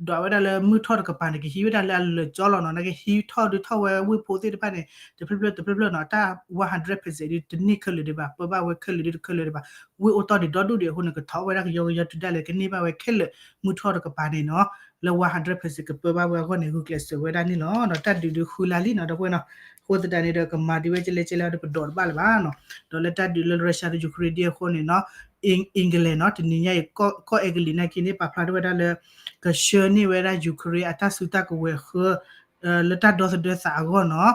ဒွးဝဲဒၣ်လၢမုၢ်ထီၣ်တကပၤန့ၣ် ကဟံးဝဲဒၣ်လၢအလၢာ်ကၠီလီၤနီၤ နာ်က့ဟံးထီၣ်ဒုးထီၣ်ဝဲဝ့ၢ်ဖိသ့ၣ်တဖၣ်န့ၣ် တဖျၢၣ်ဖျၢၣ်တဖျၢၣ်ဖျၢၣ်နီၤ တၢ် one hundred percent ဒ်တန့ၢ်ခဲလၢာ်ဒံးဘၣ် ပၢဘၣ်ဝဲခဲလၢာ်ဒ်တခဲလၢာ်ဒံးဘၣ် ဝ့ၢ်အိၣ်တီၢ်ဒံးဒီဒူၣ်ဒံးအဃိန့ၣ် ကထီၣ်ဝဲဒၣ်ကယီကယီတုၤဒၣ်လဲာ် ကန့ၢ်ဘၣ်ဝဲခဲလၢာ် မုၢ်ထီၣ်တကပၤန့ၣ်နီၤ လၢ one hundred percent ကပၢဘၣ်ဝဲအဂီၢ်န့ၣ် ဂုာ်ကျဲးစၢးဝဲဒၣ်န့ၣ်လီၤ ဒီးတၢ်ဒုးဒုးဃုလါလံနီၤ ဒီပုၢ်ဝဲၢ်နီၤ အဃိသတးန့ၣ်ဒီး ကမၤဒံးဝဲကလဲကလဲဒီးပဒိးတဘၣ်လၢၤဘၣ်နီၤ ဒီးလၢတၢ်ဒုးလၢ Russia ဒီး Ukraine ဒ်အဃိန့ၣ်နီၤ England နီၤ တနံၤညါအံၤ ကီၢ်အဲကလံးနာ်က့န့ၣ် ပာ်ဖျါထီၣ်ဝဲဒၣ်လၢ ကဆှၢန့ၢ်ဝဲဒၣ် Ukraine အတၢ်စုတၢ်ကဝဲၤဃၢ လၢတၢ်ဒီသဒၢသးအဂီၢ်နီၤ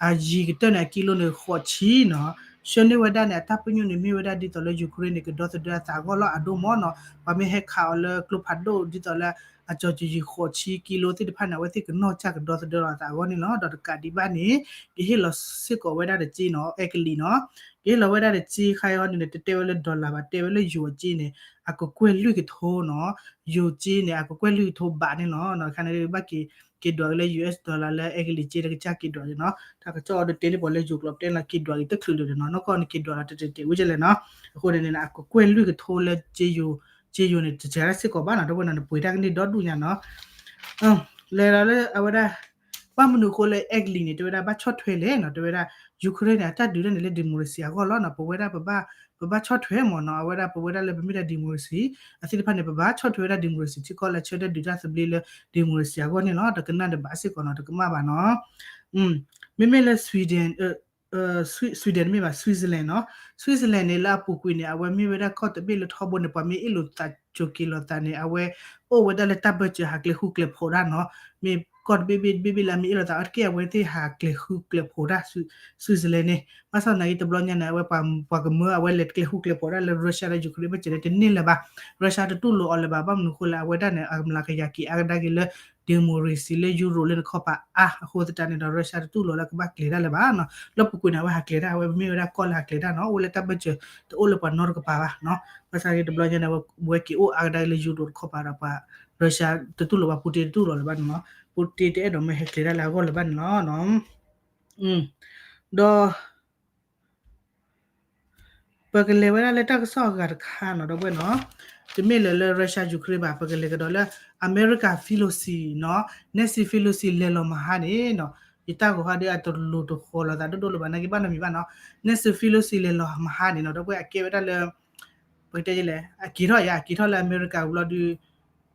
အယံၤကတၢၢ်န့ၣ် အကံလိန့ၣ် ဃိးဆံနီၤ ဆှၢန့ၢ်ဝဲဒၣ်န့ၣ် အတၢ်ပညိၣ်န့ၣ်မ့ၢ်ဝဲဒၣ်ဒ်သိးလၢ Ukraine န့ၣ် ကဒီသဒၢအသးအဂီၢ်လီၤအဒိၣ်မ့ၢ်နီၤ ပှၤမ့ၢ်ဟဲခးအီၤလၢကျိဖးဒိၣ်ဒ်သိးလၢ အကၠီၤကယံၤဃိးဆံကံလိသ့ၣ်တဖၣ်န့ၣ် အဝဲသ့ၣ်ကနီၢ်ကစၢ်ကဒီသဒၢလီၤအသးအဂီၢ်န့ၣ်လီၤ ဒီးတကးဒံးဘၣ်န့ၣ် ကဟ့ၣ်လီၤစ့ၢ်ကီးဝဲဒၣ်တက့ၢ်နီၤ အဲကလံးနီၤ ကဟ့ၣ်လီၤဝဲဒၣ်တက့ၢ်ခါအံၤဟီန့ၣ် တတဲဝဲလၢ dollar ဘၣ် တဲဝဲလၢ euro က့န့ၣ် အကကွဲၢ်လွံၢ်ကထိနီၤ euro က့န့ၣ် အကကွဲၢ်လွံၢ်ကထိဘးန့ၣ်လီၤ ခါန့ၣ်ဘၣ်က့ၤ က့ၤဒွးက့ၤလၢ US dollar လၢအဲကလံးက့တကစၢ်က့ၤဒွးက့ၤနီၤ တၢ်ကစီၣ်အီၤဒ်တဲန့ၣ်ပှၤလၢ euro ကျိာ်ပတဲလီၤ က့ၤဒွးက့ၤတချုးဒီးနီၤ နီၢ်ကီၢ်န့ၣ်က့ၤဒွးလီၤတတဲာ်တဲာ်ဝဲကလဲၣ်နီၤ အဃိန့ၣ်န့ၣ် အကကွဲၢ်လွံၢ်ကထိလၢ က့ euro က့ euro န့ၣ် တစှၤတၢ်စ့ၢ်ကီးဘၣ်နီၤ ဒီပုၢ်ဝဲၢ်နီၤ နပှ့ၤတၢ်ကန့ၢ်ဒီဒူၣ်ညါနီၤ လဲၤလီၤလၢအဝဲဒၣ် ဘၣ်မနုၤအဃိလၢအဲကလံးန့ၣ် တဲဝဲဒၣ်ဘၣ်ဆီၣ်ထွဲလဲၣ်နီၤ တဲဝဲဒၣ် Ukraine န့ၣ် အတၢ်ဒုးတၢ်န့ၣ်လၢ democracy အဂီၢ်လီၤနီၤ ပဝဲဒၣ်ပဘၣ် ပဘၣ်ဆီၣ်ထွဲမ့ၢ်နီၤ အဝဲဒၣ်ပဝဲဒၣ်လၢပမ့ၢ်ဒၣ် democracy အသ့ၣ်တဖၣ်န့ၣ် ပဘၣ်ဆီၣ်ထွဲဝဲဒၣ် democracy ထံကီၢ်လၢဆၢထၢၣ်ဒုးတၢ်သဘျ့လၢ democracy အဂီၢ်န့ၣ်လီၤ တကနၣ်တဘၣ်စ့ၢ်ကီးနီၤ တကမၣ်ဘၣ်နီၤ မ့မ့ၢ်လၢ Sweden Sweden တမ့ၢ်ဘၣ် Switzerland နီၤ Switzerland န့ၣ် လၢအပူၤကွံာ်န့ၣ် အဝဲမ့ၢ်ဝဲဒၣ်ကီၢ်တဘ့ၣ်လၢထီဘိန့ၣ် ပှၤမ့ၢ်အ့ၣ်လိာ်သးကိၤက့ၤလိာ်သးန့ၣ် အဝဲအိၣ်ဝဲဒၣ်လၢတၢ်ဘၢၣ်စၢၤဟးကျဲၤဃူကျဲၤဖိးတၢ်နီၤ မ့ၢ်ကီၢ်တဘ့ၣ်ဘ့ၣ်တဘ့ၣ်ဘ့ၣ်လၢအမ့ၢ်အ့ၣ်လိာ်သးအါတက့ၢ် အဝဲသ့ၣ်ဟးကျဲၤဃူကျဲၤဖိးတၢ် Switzerland န့ၣ် ဘၣ်ဆၣ်သနာ်က့တဘျီညါန့ၣ် အဝဲပှၤကမၢအဝဲလဲၤကျဲၤဃူကျဲၤဖိးတၢ်လၢ Russia ဒီး Ukraine ဘၢၣ်စၢၤန့ၣ် တန့ၢ်လၢၤဘၣ် Russia တတူၢ်လိာ်အီၤလၢၤဘၣ် ဘၣ်မနုၤအဃိလၢအဝဲဒၣ်န့ၣ် အကမၤလၤကယၤက့ၤအါကဒါက့ၤလၢ democracy လၢ Europe လၢနခီပၤအါ အဃိသတးန့ၣ်ဒီး Russia တတူၢ်လိာ်လၢကဘၣ်ကျဲၤတၢ်လၢၤဘၣ်နီၤ လၢပူၤကွံာ်န့ၣ် အဝဲဟးကျဲၤတၢ် အဝဲမ့ၢ်ဝဲဒၣ်ကီၢ်လၢဟးကျဲၤတၢ်နီၤ အိၣ်လၢတၢ်ဘၢၣ်စၢၤ တအိၣ်လၢပှၤနီတကပၤဘၣ်နီၤ ဘၣ်ဆၣ်သနာ်က့တဘျီညါန့ၣ် ဝဲက့ၤအိၣ်အါကဒါလၢ Europe တခီပၤဒီးပှၤ Russia တတူၢ်လိာ်ဘၣ် Putin တတူၢ်လိာ်လၢၤဘၣ်န့ၣ်နီၤ Putin တအဲၣ်ဒိးမ့ၢ်ဟဲကျဲၤတၢ်လၢအဂီၢ်လၢၤဘၣ်န့ၣ်လီၤ ဒီး ပကလဲၤဝဲဒၣ်လၢတၢ်ကစီၣ်အဂၤတခါနီၤ ဒီပုၢ်ဝဲၢ်နီၤ တမ့ၢ်လၢၤလၢ Russia Ukraine ဘၣ် ပကလဲၤကဒီးလၢ America Pelosi နီၤ Nancy Pelosi လဲၤလီၤမဟါန့ၣ်နီၤ ယတၢ်ဂီၤဟါဒီးအတလိၤတဃီၤလိာ်သးဒိၣ်ဒိၣ်လၢၤဘၣ် နာ်က့ဘၣ်နီတမံၤဘၣ်နီၤ Nancy Pelosi လဲၤလီၤမဟါန့ၣ်နီၤ ဒီပုၢ်ဝဲၢ် အကဲဝဲဒၣ်လၢ ပကတဲလဲၣ် အက့ၤထီၣ်ယါ အက့ၤထီၣ်လၢအမဲရကၤဝံၤလီၤဒီး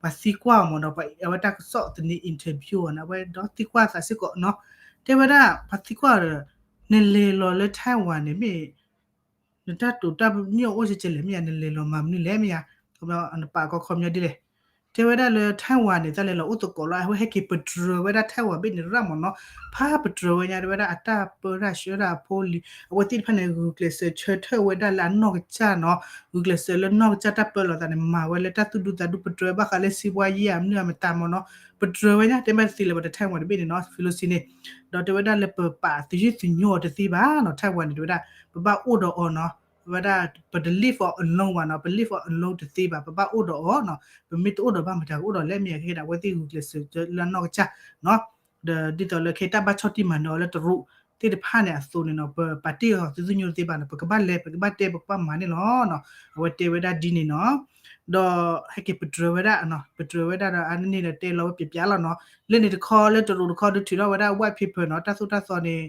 ပှၤသံကွၢ်အီၤမ့ၢ်နီၤ အဝဲတၢ်ကစီၣ်သန့ interview အီၤန့ၣ် အဝဲဒီးသံကွၢ်သးစ့ၢ်ကီးနီၤ တဲဝဲဒၣ် ပှၤသံကွၢ်အီၤဒီး နလဲၤလီၤလၢ Taiwan န့ၣ်မ့ၢ် နတၢ်တိာ်တၢ်ပညိၣ်အိၣ်ကဲကဲလဲၣ်မ့ၢ်ယါ နလဲၤလီၤမၤမနုၤလဲၣ်မ့ၢ်ယါ နပာ်ကီခီပညီဒ်လဲၣ် တဲဝဲဒၣ်လၢ Taiwan န့ၣ် တၢ်လဲၤလီၤအိၣ်သကိးလီၤ အဝဲဟဲက့ၤပတြၢၤဝဲဒၣ် Taiwan ဘ့ၣ်န့ၣ်ရၣ်မ့ၢ်နီၤ ဖးပတြၢၤဝဲညါ တဲဝဲဒၣ်အတၢ်ပၢတၢ်ဆှၢတၢ်အဖိလံၤ အဝဲသ့ၣ်တဖၣ်န့ၣ် ဂုာ်ကျဲးစၢးဆၢထၢၣ်ဝဲဒၣ်လၢအနီၢ်ကစၢ်နီၤ ဂုာ်ကျဲးစၢးလၢနီၢ်ကစၢ်တၢ်ပၢလီၤသးန့ၣ် မၤဝဲလၢတၢ်သူၣ်ဒူသးဒူ ပတြၢၤဘၣ်ဃးလၢစံးဘှါယံၣ်အမနုၤအမတၤမ့ၢ်နီၤ ပတြၢၤဝဲညါ တဲဘၣ်တသ့လၢၤဘၣ် Taiwan တဘ့ၣ်န့ၣ်နီၤ Pelosi န့ၣ် ဒီးတဲဝဲဒၣ်လၢပပာ်သယုၢ်သညိအီၤတသ့ဘၣ်နီၤ Taiwan န့ၣ် တဲဝဲဒၣ် ပဘၣ်အိၣ်ဒီးအီၤနီၤ ဝဲဒၣ် ပတ leave အီၤ alone ဘၣ်နီၤ ပ leave အီၤ alone တသ့ဘၣ် ပဘၣ်အိၣ်ဒီးအီၤနီၤ ပမ့ၢ်တအိၣ်ဒီးဘၣ်မတၤကအိၣ်ဒီးလဲၣ် မ့ၢ်ယါကဲဒၣ် အဝဲသ့ၣ်ဂုာ်ကျဲးစၢးလၢအနီၢ်ကစၢ်နီၤ ဒီးဒ်သိးလၢခဲအံၤတၢ်ဘၣ်ဆီၣ်တံၢ်မၤနၢၤအီၤလၢတရူးသ့ၣ်တဖၣ်န့ၣ်အသိးန့ၣ်နီၤ ပပာ်တ့ၢ်အီၤသုသုညိတသ့ဘၣ်နီၤ ပကဘၣ်လဲၤ ပကဘၣ်တဲ ပကဘၣ်မၤန့ၣ်လီၤနီၤ. အဝဲတဲဝဲဒၣ်ဒ်န့ၣ်နီၤ. ဒီးဟဲက့ၤပတြၢၤဝဲဒၣ်နီၤ ပတြၢၤဝဲဒၣ်ဒီးအါန့ၢ်န့ၣ်ဒီးတဲလီၤဝဲပျဲးပျဲးလီၤနီၤ. လၢန့ၣ်တခီလၢတရူးတခီဒုးထုးထီၣ်ဝဲဒၣ် white paper နီၤ တၢ်သိၣ်တၢ်သီန့ၣ်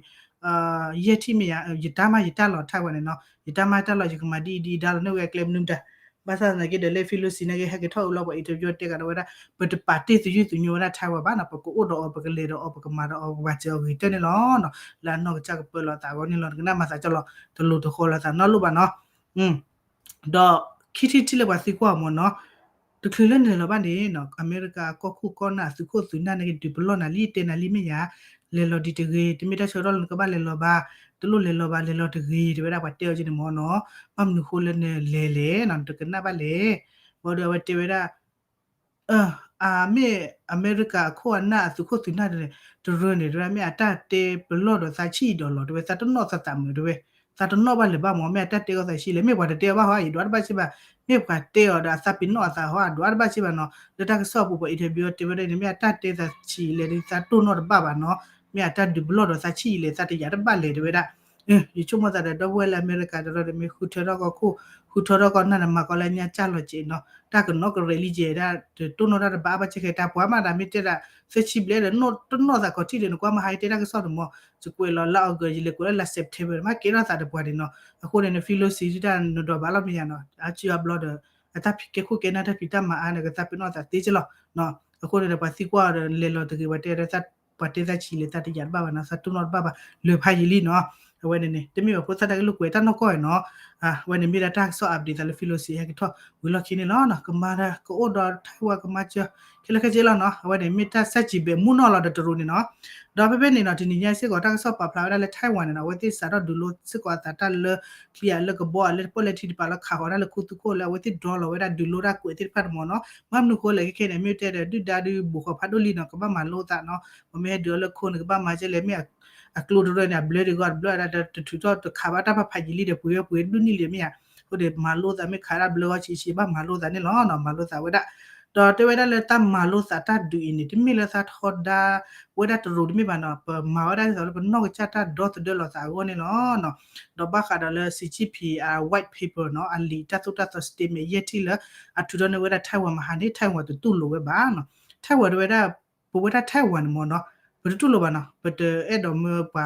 ယဲၢ်ထံၣ်မ့ၢ်ယၤ ယတၢ်မၤယတၢ်လီၤ Taiwan န့ၣ်နီၤ ယတၢ်မၤတၢ်လီၤ ယကမၤဒ်အံၤဒ်အံၤဒါလီၤ န့ၢ်ဝဲအကျဲမနုၤမတၤ ဘၣ်ဆၣ်သနာ်က့ဒီးလၢ Felici နာ်က့ ဟဲက့ၤထီၣ်အုးလီၤပှၤ interview တဲကဒီးဝဲဒၣ် ပတပာ်တ့ၢ်သယုၢ်သညိဝဲဒၣ် Taiwan ဘၣ်နီၤ ပကအိၣ်ဒီးအီၤ ပကလဲၤဒီးအီၤ ပကမၤဒီးအီၤ ပကဘၣ်စၢၤအီၤဂ့ၤကတၢၢ်န့ၣ်လီၤနီၤ. လၢအနီၢ်ကစၢ်ကပၢလီၤသးအဂီၢ်န့ၣ်လီၤ နကနၣ်မၤသးကၠီလီၤ တလိၤတဃီၤလီၤသးနီတလိၣ်ဘၣ်နီၤ. ဒီးခံထံၣ်ထံၣ်လၢပှၤသံကွၢ်အီၤမ့ၢ်နီၤ တချုးလၢနလဲၤလီၤဘၣ်န့ၣ်နီၤ အမဲရကၤကီၢ်ခိၣ်ကီၢ်နၢ်အသုးခိၣ်သုးနၢ်န့ၣ်က့ ဒုးပလီၢ်နၤလံ တဲနၤလံမ့ၢ်ယၤ လဲၤလီၤဒံးတဂ့ၤ တမ့ၢ်တၢ်ဆၢကတီၢ်လၢနကဘၣ်လဲၤလီၤဘၣ် တလိၣ်လဲၤလီၤဘၣ် လဲၤလီၤတဂ့ၤ တဲဝဲဒၣ်ပှၤတဲအီၤက့န့ၣ်မ့ၢ်နီၤ. ဘၣ်မနုၤဃိလၢနလဲၤလဲၣ်နီၤ နတကနၣ်ဘၣ်လဲၣ်. ဘၣ်ဒီးအဝဲတဲဝဲဒၣ် အမ့ၢ်အမဲရကၤအခိၣ်အနၢ်အသုးခိၣ်သုးနၢ်န့ၣ် တရၢန့ၣ် တရၢမ့ၢ်အတၢ်တဲပလီၢ်ဒီးသးဆံးဒီးလီၤ တဝဲသးတနီၣ်သးသးမုာ်တဝဲ သးတနီၣ်ဘၣ်လၢၤဘၣ်မ့ၢ် မ့ၢ်အတၢ်တဲကီသးဆံးလဲၣ် မ့ၢ်ပှၤတတဲအီၤဘၣ်ဟီ ယဒွးတဘၣ်စ့ၢ်ဘၣ် မ့ၢ်ပှၤတဲအီၤဒီးအသးပ့ၤနီၣ်အသးဟီ အဒွးတဘၣ်စ့ၢ်ဘၣ်နီၤ လၢတၢ်ကစီၣ်အပူၤပှၤ interview တဲဝဲဒၣ်န့ၣ် မ့ၢ်အတၢ်တဲသးဆံးလဲၣ်ဒီးသးတိၢ်နီၣ်တဘၣ်ဘၣ်နီၤ မ့ၢ်အတၢ်ဒုးပလီၢ်ဒီးသးဆံးလဲၣ် သးတယာ်တဘၣ်လဲၣ် တဲဝဲဒၣ် ယဆိကမိၣ်သးဒီး ဒီပုၢ်ဝဲၢ်လၢအမဲရကၤတရၢဒီး မ့ၢ်ဃုထၢထီၣ်ကီၢ်ခိၣ် ဃုထၢထီၣ်ကီၢ်နၢ်ဒီး မၤကီးလၢညါကၢ်လီၤက့ၤနီၤ တၢ်ကနီၣ်ကရဲးလံကဲၤဒၣ် တတိၢ်နီၣ်တၢ်တဘၣ်အါဘၣ်စ့ၢ်ကီး တၢ်ပှၤမးဒီး မ့ၢ်တဲဒၣ် သၢဆံဘျဲၣ်ဒီး တနီၣ်သးကီးထံၣ်ဒီး နကွၢ်မဟါယတဲတၢ်ကစီၣ်န့ၣ်မ့ၢ် ယကွဲးလီၤလါ August ယလဲၤကွဲးလၢလါ September မ့ၢ်ကဲထီၣ်သးဒီးပှၤန့ၣ်နီၤ အဃိန့ၣ် Felici ဒုၣ်တၢ်နဒီးဘၣ်လီၤမ့ၢ်ယါနီၤ အစုအဘျီဒီး အတၢ်ဖံးကဲခိၣ်ကဲနၢ်တၢ်ဖံးတၢ်မၤအါန့ၣ် ကသးပ့ၤနီၣ်သးသ့က့လီၤ အဃိန့ၣ်ဒီး ပှၤသံကွၢ်အီၤဒီး လဲၤလီၤတဂ့ၤ ပှၤတဲဒီး ပှၤတဲသးဆံးလဲၣ် သးတယာ်တဘၣ်ဘၣ်နီၤ သးတိၢ်နီၣ်တဘၣ်ဘၣ် လၢာ်ဖးယံာ်လံနီၤ အဝဲန့ၣ်န့ၣ် တမ့ၢ်ဘၣ်ဖိသၣ်တၢ်ကလုၢ်ကွဲးတၢ်နီၢ်ကီၢ်နီၤ အဝဲန့ၣ်မ့ၢ်ဒၣ်တၢ်ကစီၣ် update သးလၢ Felici ဟဲက့ၤထီၣ်ဝံၤလီၢ်ခံန့ၣ်လီၤနီၤ ကမၤဒီးကအိၣ်ဒီး Taiwan ကမၤစၢၤ ခဲလၢာ်ခဲဆ့လီၤနီၤ အဝဲန့ၣ်မ့ၢ်တၢ်ဆၢစံးဘဲးမူနီၢ်လီၤဒီးတရူးန့ၣ်နီၤ ဒီးဖဲဖဲန့ၣ်နီၤ တနံၤညါစ့ၢ်ကီး တၢ်ကစီၣ်ပာ်ဖျါဝဲဒၣ်လၢ Taiwan န့ၣ်နီၤ အဝဲသ့ၣ်စးထီၣ်ဒုးလိစ့ၢ်ကီးအသးတၢ်လၢ ချံအလၢကဘီအလၢပီၣ်လဲၣ်ထံတပၤလၢခးဃီၤတၢ်လၢခူသူၣ်ခိၣ်လၢ အဝဲသ့ၣ်ဒြီလီၤဝဲဒၣ်ဒုးလိတၢ်ကွဲးသ့ၣ်တဖၣ်န့ၣ်မ့ၢ်နီၤ ဘၣ်မနုၤဃိလဲၣ်ခဲခဲန့ၣ် မ့ၢ်တဲဒီးဒုၣ်ဒါဒုးဘူးဃီၤဖးဒိၣ်လံနီၤ ကဘၣ်မၤလိသးနီၤ ပမ့ၢ်ဟဲဒုးအီၤလၢခိန့ၣ် ကဘၣ်မၤကဲလဲၣ် မ့ၢ်အကျိတရၢန့ၣ် အဘျၢတဂီၢ်တဘျၢဒီး တထုးထီၣ်တခးဘၣ်တၢ်ဖးဖးယံာ်လံဒီး ပှ့ၤဝဲပှ့ၤဒူၣ်နံၣ်လံမ့ၢ်ဧါ အဃိဒီးမၤလိသးမ့ၢ်ခးဒၣ်ဘျၢဂီၢ်ဆံးဆံး ဘၣ်မၤလိသးန့ၣ်လီၤနီၤ မၤလိသးဝဲဒၣ် ဒီးတဲဝဲဒၣ်လၢတၢ်မၤလိသးတၢ်ဒုးအံၤန့ၣ် တမ့ၢ်လၢသးထီဒါဝဲဒၣ်တရူးတမ့ၢ်ဘၣ်နီၤ ပမၤဝဲဒၣ်ဒ်သိးလၢပနီၢ်ကစၢ်တၢ်ဒီသဒၢလီၤသးအဂီၢ်န့ၣ်လီၤနီၤ ဒီးဘၣ်ဃးဒီးလၢ Xi Jinping အ white paper နီၤ အလံာ်တၢ်သိၣ်တၢ်သီ statement ယဲၢ်ထံၣ်လၢ အထုးထီၣ်န့ၢ်ဝဲဒၣ် Taiwan မဟါန့ၣ် Taiwan တတူၢ်လိာ်ဝဲဘၣ်နီၤ Taiwan တဲဝဲဒၣ် ပဝဲဒၣ် Taiwan န့ၣ်မ့ၢ်နီၤ ပတတူၢ်လိာ်ဘၣ်နီၤ ပတအဲၣ်ဒိးမၢပှၤ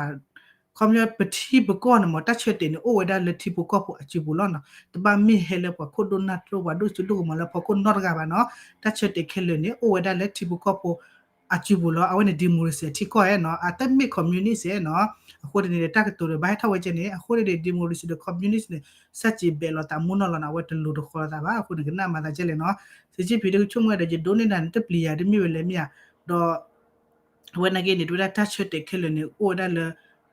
ခီပညီပထံပကီၢ်န့ၣ်မ့ၢ် တၢ်ဆၢတဲာ်န့ၣ် အိၣ်ဝဲဒၣ်လၢထံဖိကီၢ်ဖိအစုပူၤလီၤနီၤ တဘၣ်မ့ၢ်ဟဲလၢပှၤခိၣ်ဒိၣ်နၢ်ဒိၣ် ပှၤဒိၣ်စိဒိၣ်ကမီၤလၢဖီခိၣ်နီတဂၤဘၣ်နီၤ တၢ်ဆၢတဲာ်ခဲလၢာ်န့ၣ် အိၣ်ဝဲဒၣ်လၢထံဖိကီၢ်ဖိအစုပူၤလီၤ အဝဲန့ၣ် democracy ထံကီၢ်ဧါနီၤ အတမ့ၢ် communist ဧါနီၤ အဃိန့ၣ်ဒီး တၢ်ကတိၤဒီးဘၣ်ဟဲထီၣ်ဝဲကဲန့ၣ် အဃိန့ၣ်ဒီး democracy ဒီး communist န့ၣ် ဆန့်ကျင်ဘက်လီၤသးမူနီၢ်လီၤနီၤ အဝဲတလိၤတဃီၤလီၤသးဘၣ် အဃိန့ၣ် ကနၣ်မၤသးကဲလဲၣ်နီၤ Xi Jinping ဒီးကဆိကမိၣ်ဝဲဒီး ယဒိးန့ၢ်နၤန့ၣ် တပျံၤယၤတမ့ၢ်ဝဲလဲၣ်မ့ၢ်ဧါ ဒီး အဝဲနာ်က့န့ၣ် တဲဝဲဒၣ်တၢ်ဆၢတဲာ်ခဲလၢာ်န့ၣ် အိၣ်ဝဲဒၣ်လၢ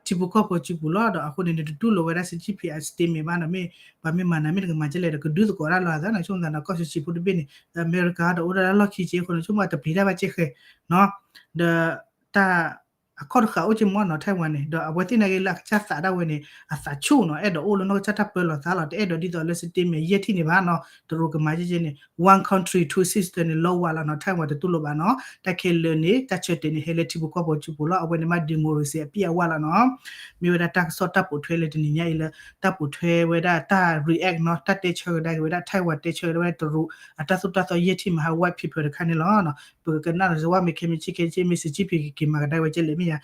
ထံဖိကီၢ်ဖိစုပူၤလီၤ ဒီးအဃိန့ၣ်န့ၣ် တတူၢ်လိာ်ဝဲဒၣ် Xi Jinping အ statement ဘၣ်နီၤ မ့ၢ်ပှၤမ့ၢ်မၤနၤမ့ၢ်တကမၤကဲလဲၣ်ဒီး ကဒုးသကိးတၢ်လီၤသးနီၤ ဆိကမိၣ်သးနီၤ ကီၢ်ဆံးဆံးဖိတဘ့ၣ်န့ၣ် ဒီးအမဲရကၤဒီးအိၣ်ဒၣ်လၢလီၢ်ခံက့အဃိန့ၣ် ဆိကမိၣ်တပျံၤတၢ်ဘၣ်ကဲဃဲနီၤ ဒီးတၢ် အခီၣ်တဃာ်အိၣ်က့မ့ၢ်နီၤ Taiwan န့ၣ် ဒီးအဝဲသ့ၣ်နာ်က့လၢအကစၢ်သးဒၣ်ဝဲန့ၣ် အသးဆူၣ်နီၤ အဲၣ်ဒိးအိၣ်လၢနီၢ်ကစၢ်တၢ်ပၢလီၤသးလီၤ တအဲၣ်ဒိးဒ်သိးလၢ statement ယဲၢ်ထံၣ်န့ၣ်ဘၣ်နီၤ တရူးကမၤကဲကဲန့ၣ် one country two system န့ၣ် လီၤဝါလီၤနီၤ Taiwan တတူၢ်လိာ်ဘၣ်နီၤ တၢ်ခဲလၢာ်န့ၣ် တၢ်ဆၢတဲာ်န့ၣ် ဟဲလၢထံဖိကီၢ်ဖိစုပူၤလီၤ အဝဲန့ၣ်မ့ၢ် democracy အပြည့်အဝလီၤနီၤ မ့ၢ်ဝဲဒၣ်တၢ်ကစီၣ်တၢ်ပိာ်ထွဲလၢတနံၤညါအံၤလၢ တၢ်ပိာ်ထွဲဝဲဒၣ်တၢ် react နီၤ တၢ်တဲဆၢကဒါက့ၤဝဲဒၣ် Taiwan တဲဆၢကဒါဝဲဒၣ်တရူး အတၢ်သိၣ်တၢ်သီယဲၢ်ထံၣ်မဟါ white paper တခါန့ၣ်လီၤ ပကကနၣ်ဒီးစဝါမ့ၢ်ခဲမ့ၢ်ဆံးခဲဆ့မ့ၢ် Xi Jinping ကက့ၤမၤကဒါဝဲကဲလဲၣ်မ့ၢ်ယါ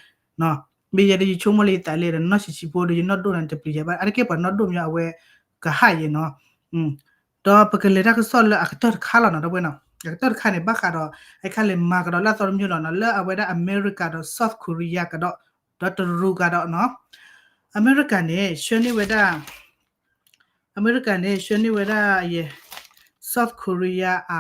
မ့ၢ်ယဲဒီးယဆိကမိၣ်လၢယသးလဲၣ်ဒီး နီၢ်ဆံးဆံးဖိဒီးယနီၢ်ဒိၣ်န့ၣ်တပျံၤယၤဘၣ် အါတက့ၢ်ပှၤနီၢ်ဒိၣ်မ့ၢ်အဝဲ ကဟးယဲနီၤ ဒီးပကလဲၤတၢ်ကစီၣ်လၢအကတၢၢ်တခါလီၤနီၤ ဒီပုၢ်ဝဲၢ်နီၤ အကတၢၢ်တခါန့ၣ် ဘၣ်ဃးဒီး အခါလဲၤမၤကဒီးလၢအသီတမံၤလီၤနီၤ လၢအဝဲဒၣ်အမဲရကၤဒီး South Korea ကဒီး ဒီးတရူးကဒီးနီၤ အမဲရကၤန့ၣ် ဆှၢန့ၢ်ဝဲဒၣ် အမဲရကၤန့ၣ် ဆှၢန့ၢ်ဝဲဒၣ်ယဲ South Korea အ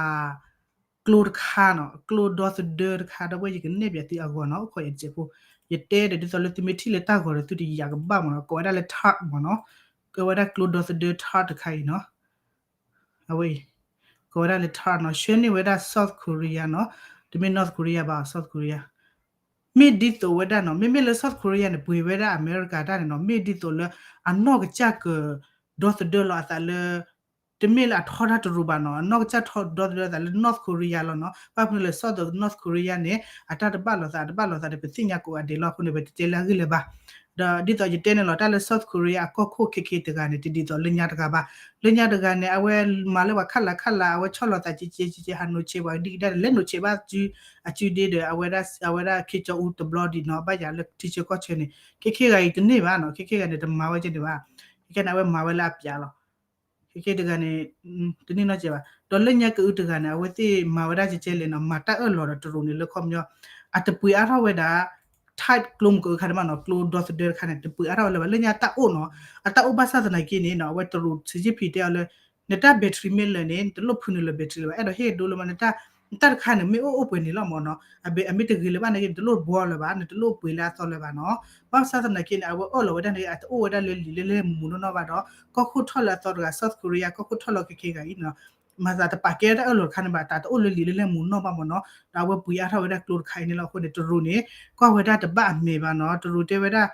ကျိတခါနီၤ ကျိဒီသဒၢတခါ ဒီပုၢ်ဝဲၢ်ယကနဲၣ်ပၠးသုအဂီၢ်နီၤ အိၣ်ခိးယတစဲးဖိ ယတဲဒီးဒ်သိးလၢသုမ့ၢ်ထံၣ်လၢတၢ်ဂီၤဒီးသုတယာ်ကဘၣ်မ့ၢ်နီၤ ကိးဝဲဒၣ်လၢ THAAD မ့ၢ်နီၤ ကိးဝဲဒၣ်ကျိဒီသဒၢ THAAD တခါအံၤနီၤ အဝဲအံၤ ကိးဝဲဒၣ်လၢ THAAD နီၤ ဆှၢန့ၢ်ဝဲဒၣ် South Korea နီၤ တမ့ၢ် North Korea ဘၣ် South Korea မ့ၢ်ဒ်သိးဝဲဒၣ်နီၤ မ့မ့ၢ်လၢ South Korea န့ၣ် ပှ့ၤဝဲဒၣ်အမဲရကၤတၢ်န့ၣ်နီၤ မ့ၢ်ဒ်သိးလၢ အနီၢ်ကစၢ်က ဒီသဒၢလီၤအသးလၢ တမ့ၢ်လၢအထီဒါတရူးဘၣ်နီၤ, အနီၢ်ကစၢ်ထီဒါဒီသဒၢသးလၢ North Korea လီၤနီၤ. ဘၣ်မနုၤလဲၣ် စီၤ North Korea န့ၣ် အတၢ်တဘၣ်လိာ်သး အတဘၣ်လိာ်သးဒီး ပသ့ၣ်ညါကိးဂၤဒဲးလီၤ. အဃိန့ၣ် ပတတဲလၢအဂ့ၢ်လၢၤဘၣ်. ဒီးဒ်သိးယတဲန့ၣ်လီၤ, တၢ်လၢ South Korea အကီၢ်ခိၣ်ခဲခဲတဂၤန့ၣ် တဒ်သိးလၢညါတဂၤဘၣ်. လၢညါတဂၤန့ၣ် အဝဲမၤလၢပှၤခးလၤခးလၤ အဝဲဆီၣ်လီၤသးကဲကဲကဲကဲ ဟးနိးဆဲးပှၤဒ်ကဒါဒီး လဲၤနိးဆဲးဘၣ်အစုဒ့ဒီး အဝဲဒၣ် အဝဲဒၣ်ခ့ကၠီအူတဘျီဒံးနီၤ, ဘၣ်ယၤလၢထံဆၢကီၢ်ဆၢန့ၣ် ခဲခဲဂၤအံၤတန့ၢ်ဘၣ်နီၤ, ခဲခဲဂၤန့ၣ် တမၤဝဲကဲန့ၣ်ဘၣ်. ခဲခဲန့ၣ် အဝဲမၤဝဲလၢအပျးလီၤ. ခဲခဲတဂၤန့ၣ် တန့ၢ်နီတစဲးဘၣ်. ဒီးလၢညါကအုတဂၤန့ၣ် အဝဲသ့ၣ်မၤဝဲဒၣ်ကဲကဲလဲၣ်နီၤ, မၤတၢ်အၢၣ်လီၤဒီးတရူးန့ၣ်လၢခီပညီ အတပှ့ၤအါထီၣ်ဝဲဒၣ် tithe ကျိမုၢ်ကအုခါန့ၣ်ဘၣ်နီၤ, ကျိဒီသဒၢတခါန့ၣ် တပှ့ၤအါထီၣ်ဝဲလၢၤဘၣ်. လၢညါတၢ်အိၣ်နီၤ, အတၢ်အိၣ်ဘၣ်ဆၣ်သနာ်က့န့ၣ်နီၤ, အဝဲတရူး Xi Jinping တဲအီၤလၢ နတၢ် battery မ့ၢ်လၢာ်န့ၣ် နတလိၣ်ဖုနုာ်လၢၤ battery လၢၤဘၣ်, အဲၣ်ဒိးဟ့ၣ်ဒိလၢမး နတၢ်တခါန့ၣ် မ့ၢ်အိၣ်အိၣ်ပှဲၤန့ၣ်လီၤမးနီၤ, အမ့ၢ်တဂ့ၤလၢၤဘၣ်နာ်က့ နတလိၣ်ဘှီလၢၤဘၣ်, နတလိၣ်ပှ့ၤလၢအသီလၢၤဘၣ်နီၤ. ဘၣ်ဆၣ်သနာ်က့န့ၣ် အဝဲအၢၣ်လီၤဝဲဒၣ်န့ၣ် အတအိၣ်ဝဲဒၣ်လၢလံာ်လၢလဲၢ်မူးမူးနီၢ်နီၢ်ဘၣ်ဒီး ကီၢ်ခိၣ်ထီၣ်လၢအသီတဂၤ South Korea ကီၢ်ခိၣ်ထီၣ်လၢခဲခဲဂၤအံၤနီၤ, မၤသးတပာ်ကဲတၢ်အၢၣ်လီၤတခါန့ၣ်ဘၣ်, တၢ်တအိၣ်လၢလံာ်လၢလဲၢ်မူးနီၢ်ဘၣ်မးနီၤ, ဒီးအဝဲပှ့ၤအါထီၣ်ဝဲဒၣ်ကျိတခါအံၤန့ၣ်လီၤ. အဃိန့ၣ် တရူးန့ၣ် ကွၢ်ဝဲဒၣ်တဘၣ်အမဲာ်ဘၣ်နီၤ, တရူးတဲဝဲဒၣ်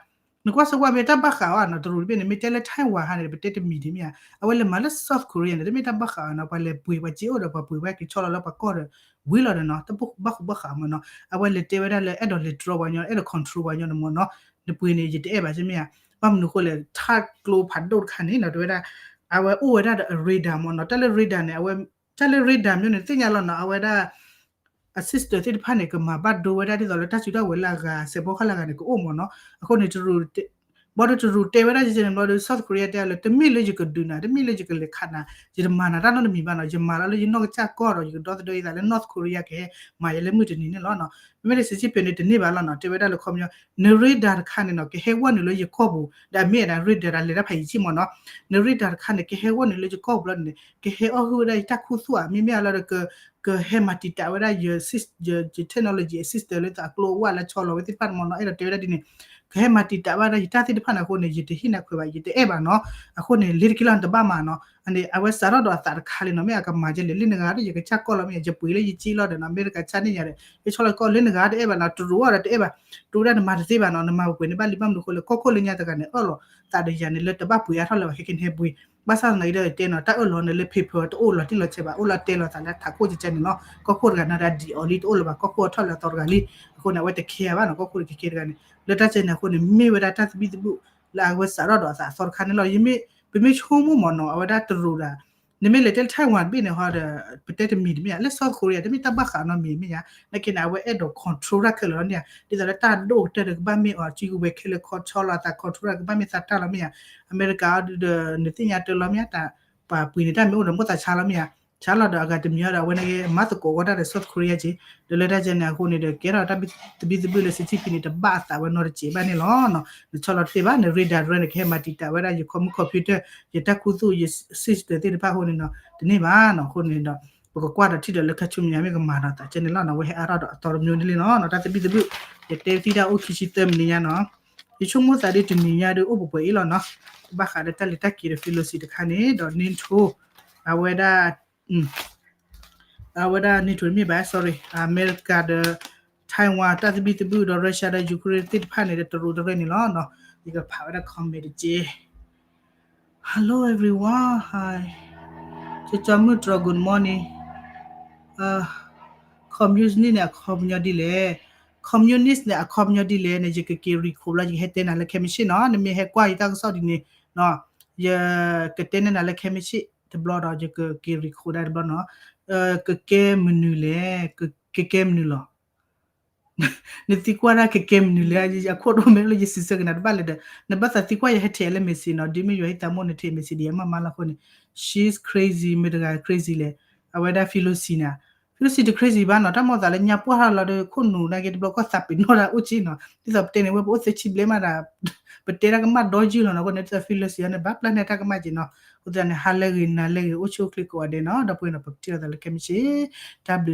နကွၢ်စၢၤကွၢ်မ့ၢ်တၢ်ဘၣ်ဃးအီၤနီၤ, တရူးတဘ့ၣ်န့ၣ် မ့ၢ်တဲလၢ Taiwan ဟါန့ၣ် ပတဲတမံၤဒံးမ့ၢ်ဧါ, အဝဲလဲၤမၤလၢ South Korea န့ၣ် တမ့ၢ်တၢ်ဘၣ်ဃးအီၤနီၤ, ပှၤလဲၤပှ့ၤပှၤစ့အိၣ်ဒီးပှၤပှ့ၤဝဲက့ၤဆီလီၤလၢပှၤကီၢ်ဒီး ဝံၤလီၤဒီးနီၤ, တၢ်ဘၣ်ဃူဘၣ်ဃးမးနီၤ, အဝဲလဲၤတဲဝဲဒၣ်လၢအဲၣ်ဒိးလဲၤတြီပှၤညီ အဲၣ်ဒိး control ပှၤညီန့ၣ်မးနီၤ, နပှ့ၤန့ၣ် ယတအဲၣ်ဘၣ်စ့ၢ်မ့ၢ်ဧါ, ဘၣ်မနုၤဃိလဲၣ် ထၢကျိဖးဒိၣ်တခါန့ၣ်နီၤ, တဲဝဲဒၣ် အဝဲအိၣ်ဝဲဒၣ်ဒီး radar မးနီၤ, တၢ်လၢ radar န့ၣ် အဝဲ တၢ်လၢ radar မျိုးန့ၣ် သ့ၣ်ညါလီၤနီၤ, အဝဲဒၣ် အ system သ့ၣ်တဖၣ်န့ၣ် ကမၤဘၣ်ဒိဝဲဒၣ်ဒ်သိးလၢတၢ်စုတၢ်ဝဲၤလၢအဂၤ စဲးဖီကလၢအဂၤန့ၣ် ကအိၣ်မးနီၤ, အဃိန့ၣ် တရူး ဘၣ်ဒီးတရူးတဲဝဲဒၣ်ယဲန့ၣ်ဘျီဒီး South Korea တဲလၢ တမ့ၢ်လၢယကဒုးနၤ တမ့ၢ်လၢယကလဲၤခးနၤ ယတမၤနၤတၢ်နီတမံၤဘၣ်နီၤ, ယမၤလီၤလၢယနီၢ်ကစၢ်ကီၢ်ဒီး ယကဒီသဒၢယသးလၢ North Korea ကဟဲမၤယၤလၢမုၢ်တနံၤန့ၣ်လီၤနီၤ, မ့မ့ၢ်လၢ Xi Jinping န့ၣ် တန့ၢ်ဘၣ်လီၤနီၤ, တဲဝဲဒၣ်လၢခီပညီ န radar တခါန့ၣ်နီၤ ကဟဲဝဲနုာ်လၢယကီၢ်ပူၤ ဒီးအမ့ၢ်ဒၣ် radar ဒၣ်လဲၤတၢ်ဖးယံၤဆံမးနီၤ, န radar တခါန့ၣ် ကဟဲဝဲနုာ်လၢယကီၢ်ပူၤလီၤန့ၣ် ကဟဲအီၣ်ဟုၣ်ဝဲဒၣ်ယတၢ်ခူသူၣ်ဧါ မ့မ့ၢ်အလီၤဒီး ကဟဲမၤတံာ်တာ်ဝဲဒၣ်ယ ယ technology assistant လၢအကျိအဝဲသ့ၣ်တဖၣ်မးနီၤ, အဲၣ်ဒိးတဲဝဲဒၣ်ဒ်န့ၣ် ကဟဲမၤတံာ်တာ်ဝဲဒၣ်ယတၢ်သ့ၣ်တဖၣ်န့ၣ်အဃိန့ၣ် ယတဟ့ၣ်နၤခွဲးဘၣ် ယတအဲၣ်ဘၣ်နီၤ, အဃိန့ၣ် လ့ၤတက့ၢ်လီၤ နတဘၣ်မၤနီၤ, အန့ၣ် အဝဲစးထီၣ်ဒီးအသးတခါလံနီၤ, မ့ၢ်အကမၤကဲလဲၣ် လၢနဂၤဒီးယကစၢ်ကီၢ်လီၤ မ့ၢ်ယပှ့ၤလၢယက့လီၤဒီးနီၤ, အမဲရကၤဆါန့ၢ်ယၤဒီး ယဆီလီၤကီၢ်လၢနဂၤတအဲၣ်ဘၣ်နီၤ, တရူးအီၤဒီးတအဲၣ်ဘၣ်, တရူးဒၣ်နမၤတသ့ဘၣ်နီၤ, နမၤပှဲၤန့ၣ်ဘၣ်လံ ဘၣ်မနုၤအဃိလဲၣ် ကီၢ်ခိၣ်လၢညါတဂၤန့ၣ် အၢၣ်လီၤသးဒီးယၤန့ၣ် လၢတဘၣ်ပှ့ၤအါထီၣ်လၢၤဘၣ် ခဲကနံၣ်ဟဲပှ့ၤ, ဘၣ်ဆၣ်သနာ်က့ဒီးယတဲနီၤ တၢ်အၢၣ်လီၤန့ၣ်လၢ paper တအိၣ်လီၤတံၢ်လီၤဆဲးဘၣ်, အိၣ်လီၤတဲလီၤသးလၢထးခိၣ်ကဲကဲန့ၣ်လီၤ, ကီၢ်ခိၣ်တဂၤန့ၣ်ဒီး ဒံးအီၤလံ တအိၣ်လၢၤဘၣ်, ကီၢ်ခိၣ်အထီၣ်လၢအသီတဂၤလံ, အဃိန့ၣ် အဝဲတ care ဘၣ်နီၤ, ကီၢ်ခိၣ်တ care care တဂၤန့ၣ် လၢတၢ်ကဲန့ၣ်အဃိန့ၣ် မ့ၢ်ဝဲဒၣ်တၢ်သဘံၣ်သဘုၣ်လၢအဝဲစးထီၣ်ဒီးအသးအသီတခါန့ၣ်လီၤ, ယမ့ၢ် ပမ့ၢ်ဆိကမိၣ်မးနီၤ အဝဲဒၣ်တရူးဒၣ် နမ့ၢ်လဲၤတဲလၢ Taiwan တဘ့ၣ်န့ၣ်ဟီဒီး ပတဲတမံၤတမ့ၢ်ဧါ, လၢ South Korea တမ့ၢ်တၢ်ဘၣ်ဃးနီတမံၤမ့ၢ်ဧါ, နာ်က့န့ၣ် အဝဲအဲၣ်ဒိး control တၢ်ခဲလၢာ်လီၤန့ၣ်ဧါ, ဒ်သိးလၢတၢ်ဒိၣ်ကတၢၢ်ဒီးကဘၣ်မ့ၢ်အီၤ စုကဝဲၤခဲလၢာ် control လီၤအသး control တၢ်ကဘၣ်မ့ၢ်သးတၢ်လီၤမ့ၢ်ဧါ, အမဲရကၤအီၤဒီး နသ့ၣ်ညါတၢ်လီၤမ့ၢ်ဧါ, တၢ်ပှၤပှ့ၤန့ၣ်တၢ်မ့ၢ်အိၣ်ဒီးမိၣ်သးဆါလီၤမ့ၢ်ဧါ, ဆါလီၤဒီးအဂၤတမံၤအီၤဒီး အဝဲန့ၣ်မၤသကိးဝဲတၢ်ဒီး South Korea က့, ဒီးလၢတၢ်ကဲန့ၣ်အဃိန့ၣ်ဒီး ကဲထီၣ်တၢ်သဘံၣ်သဘုၣ်လၢ Xi Jinping န့ၣ် တဘၣ်အသးဝဲနီတစဲးဘၣ်န့ၣ်လီၤ. နဆီလီၤတသ့ဘၣ် န radar တရဲန့ၣ် ကဟဲမၤတံာ်တာ်ဝဲဒၣ် ယ computer computer ယတၢ်ခူသူၣ် ယ system သ့ၣ်တဖၣ်အဃိန့ၣ်နီၤ တန့ၢ်ဘၣ်နီၤ, အဃိန့ၣ်ဒီး ပကကွၢ်ဒီးထံၣ်ဒီးလၢခါဆူညါမ့ၢ်ကမၤဒီးသးကဲန့ၣ်လီၤနီၤ, အဝဲဟဲအါထီၣ်ဒီးအသီတမျိုးန့ၣ်လံနီၤ, တၢ်သဘံၣ်သဘုၣ် ယတဲသံတၢ်အိၣ်ခံဆံသၢမံးနံးညါနီၤ, ယဆိကမိၣ်သးဒ်တနံၤညါဒီးအိၣ်ပှဲၤပှဲၤအံၤလီၤနီၤ, ဘၣ်ဃးဒီးတၢ်လဲၤတၢ်က့ၤဒီး Pelosi တခါန့ၣ်ဒီး NATO အဝဲဒၣ် အဝဲဒၣ် NATO တမ့ၢ်ဘၣ် sorry အမဲရကၤဒီး Taiwan တၢ်သဘံၣ်သဘုၣ်ဒီး Russia ဒီး Ukraine သ့ၣ်တဖၣ်န့ၣ်ဒီး တရူးတရဲန့ၣ်လီၤနီၤ, ယကဖးဝဲဒၣ် comment တက့ၢ်. Hello everyone, hi. ကၠီကၠီမုၢ်တြီၤ good morning. Communist န့ၣ်အခီပညီဒ်လဲၣ်, communist န့ၣ်အခီပညီဒ်လဲၣ်န့ၣ် ယကက့ၤ recall ဘျီ ယကဟဲတဲနၤလၢခဲမုၢ်ဆ့ၣ်နီၤ, နမ့ၢ်ဟဲကွၢ်ယတၢ်ကစီၣ်ဒ်န့ၣ်နီၤ, ယကတဲန့ၢ်နၤလၢခဲမုၢ်ဆ့ၣ် တဘျီဒီး ယကက့ၤ recall ဒၣ်တဘျီနီၤ, ကကဲမနုၤလဲၣ်, ကကဲမနုၤလီၤ. နသံကွၢ်ဒၣ်ကကဲမနုၤလဲၣ်, အခိၣ်ဒိၣ်မဲလၢယစံးဆၢက့ၤနၤတဘၣ်လၢၤဒီး နဘၣ်သးသံကွၢ်ယဟဲထဲးလၢ message နီၤ, ဒ်မ့ၢ်ယွၤဟံၣ်သးမိၢ်န့ၣ်ထဲး message ဒ်ယမၤမၤလီၤအဃိန့ၣ်, she's crazy မ့ၢ်တဂၤ crazy လဲၣ်, အဝဲဒၣ် Pelosi န့ၣ်, Pelosi တ crazy ဘၣ်နီၤ, တၢ်မိၣ်သးလၢညါပှၢ်ထီၣ်လီၤဒီး ခိၣ်နူာ်နာ်က့တဘျီကီၢ်သးပ့ၤနီၣ်တၢ်အိၣ်က့နီၤ, ဒ်သိးပတဲန့ၣ်ဝဲပအိၣ်သၢဆံဘျဲၣ်မးဒီး ပတဲတၢ်ကမၣ်ဒီယုၢ်လီၤနီၤ, အဃိန့ၣ် ဒ်သိး Pelosi န့ၣ် ဘၣ်ပျၢ်န့ၢ်တၢ်ကမၣ်က့နီၤ, အဃိသတးန့ၣ် ဟါလၢဂ့ၤနၤလၢဂ့ၤ အိၣ်ဆူၣ်အိၣ်ချ့ကိးဂၤဒဲးနီၤ, ဒီပုၢ်ဝဲၢ်နီၤ ပကထံၣ်လိာ်သးလၢခဲမုၢ်ဆ့ၣ်, တၢ်ဘျုး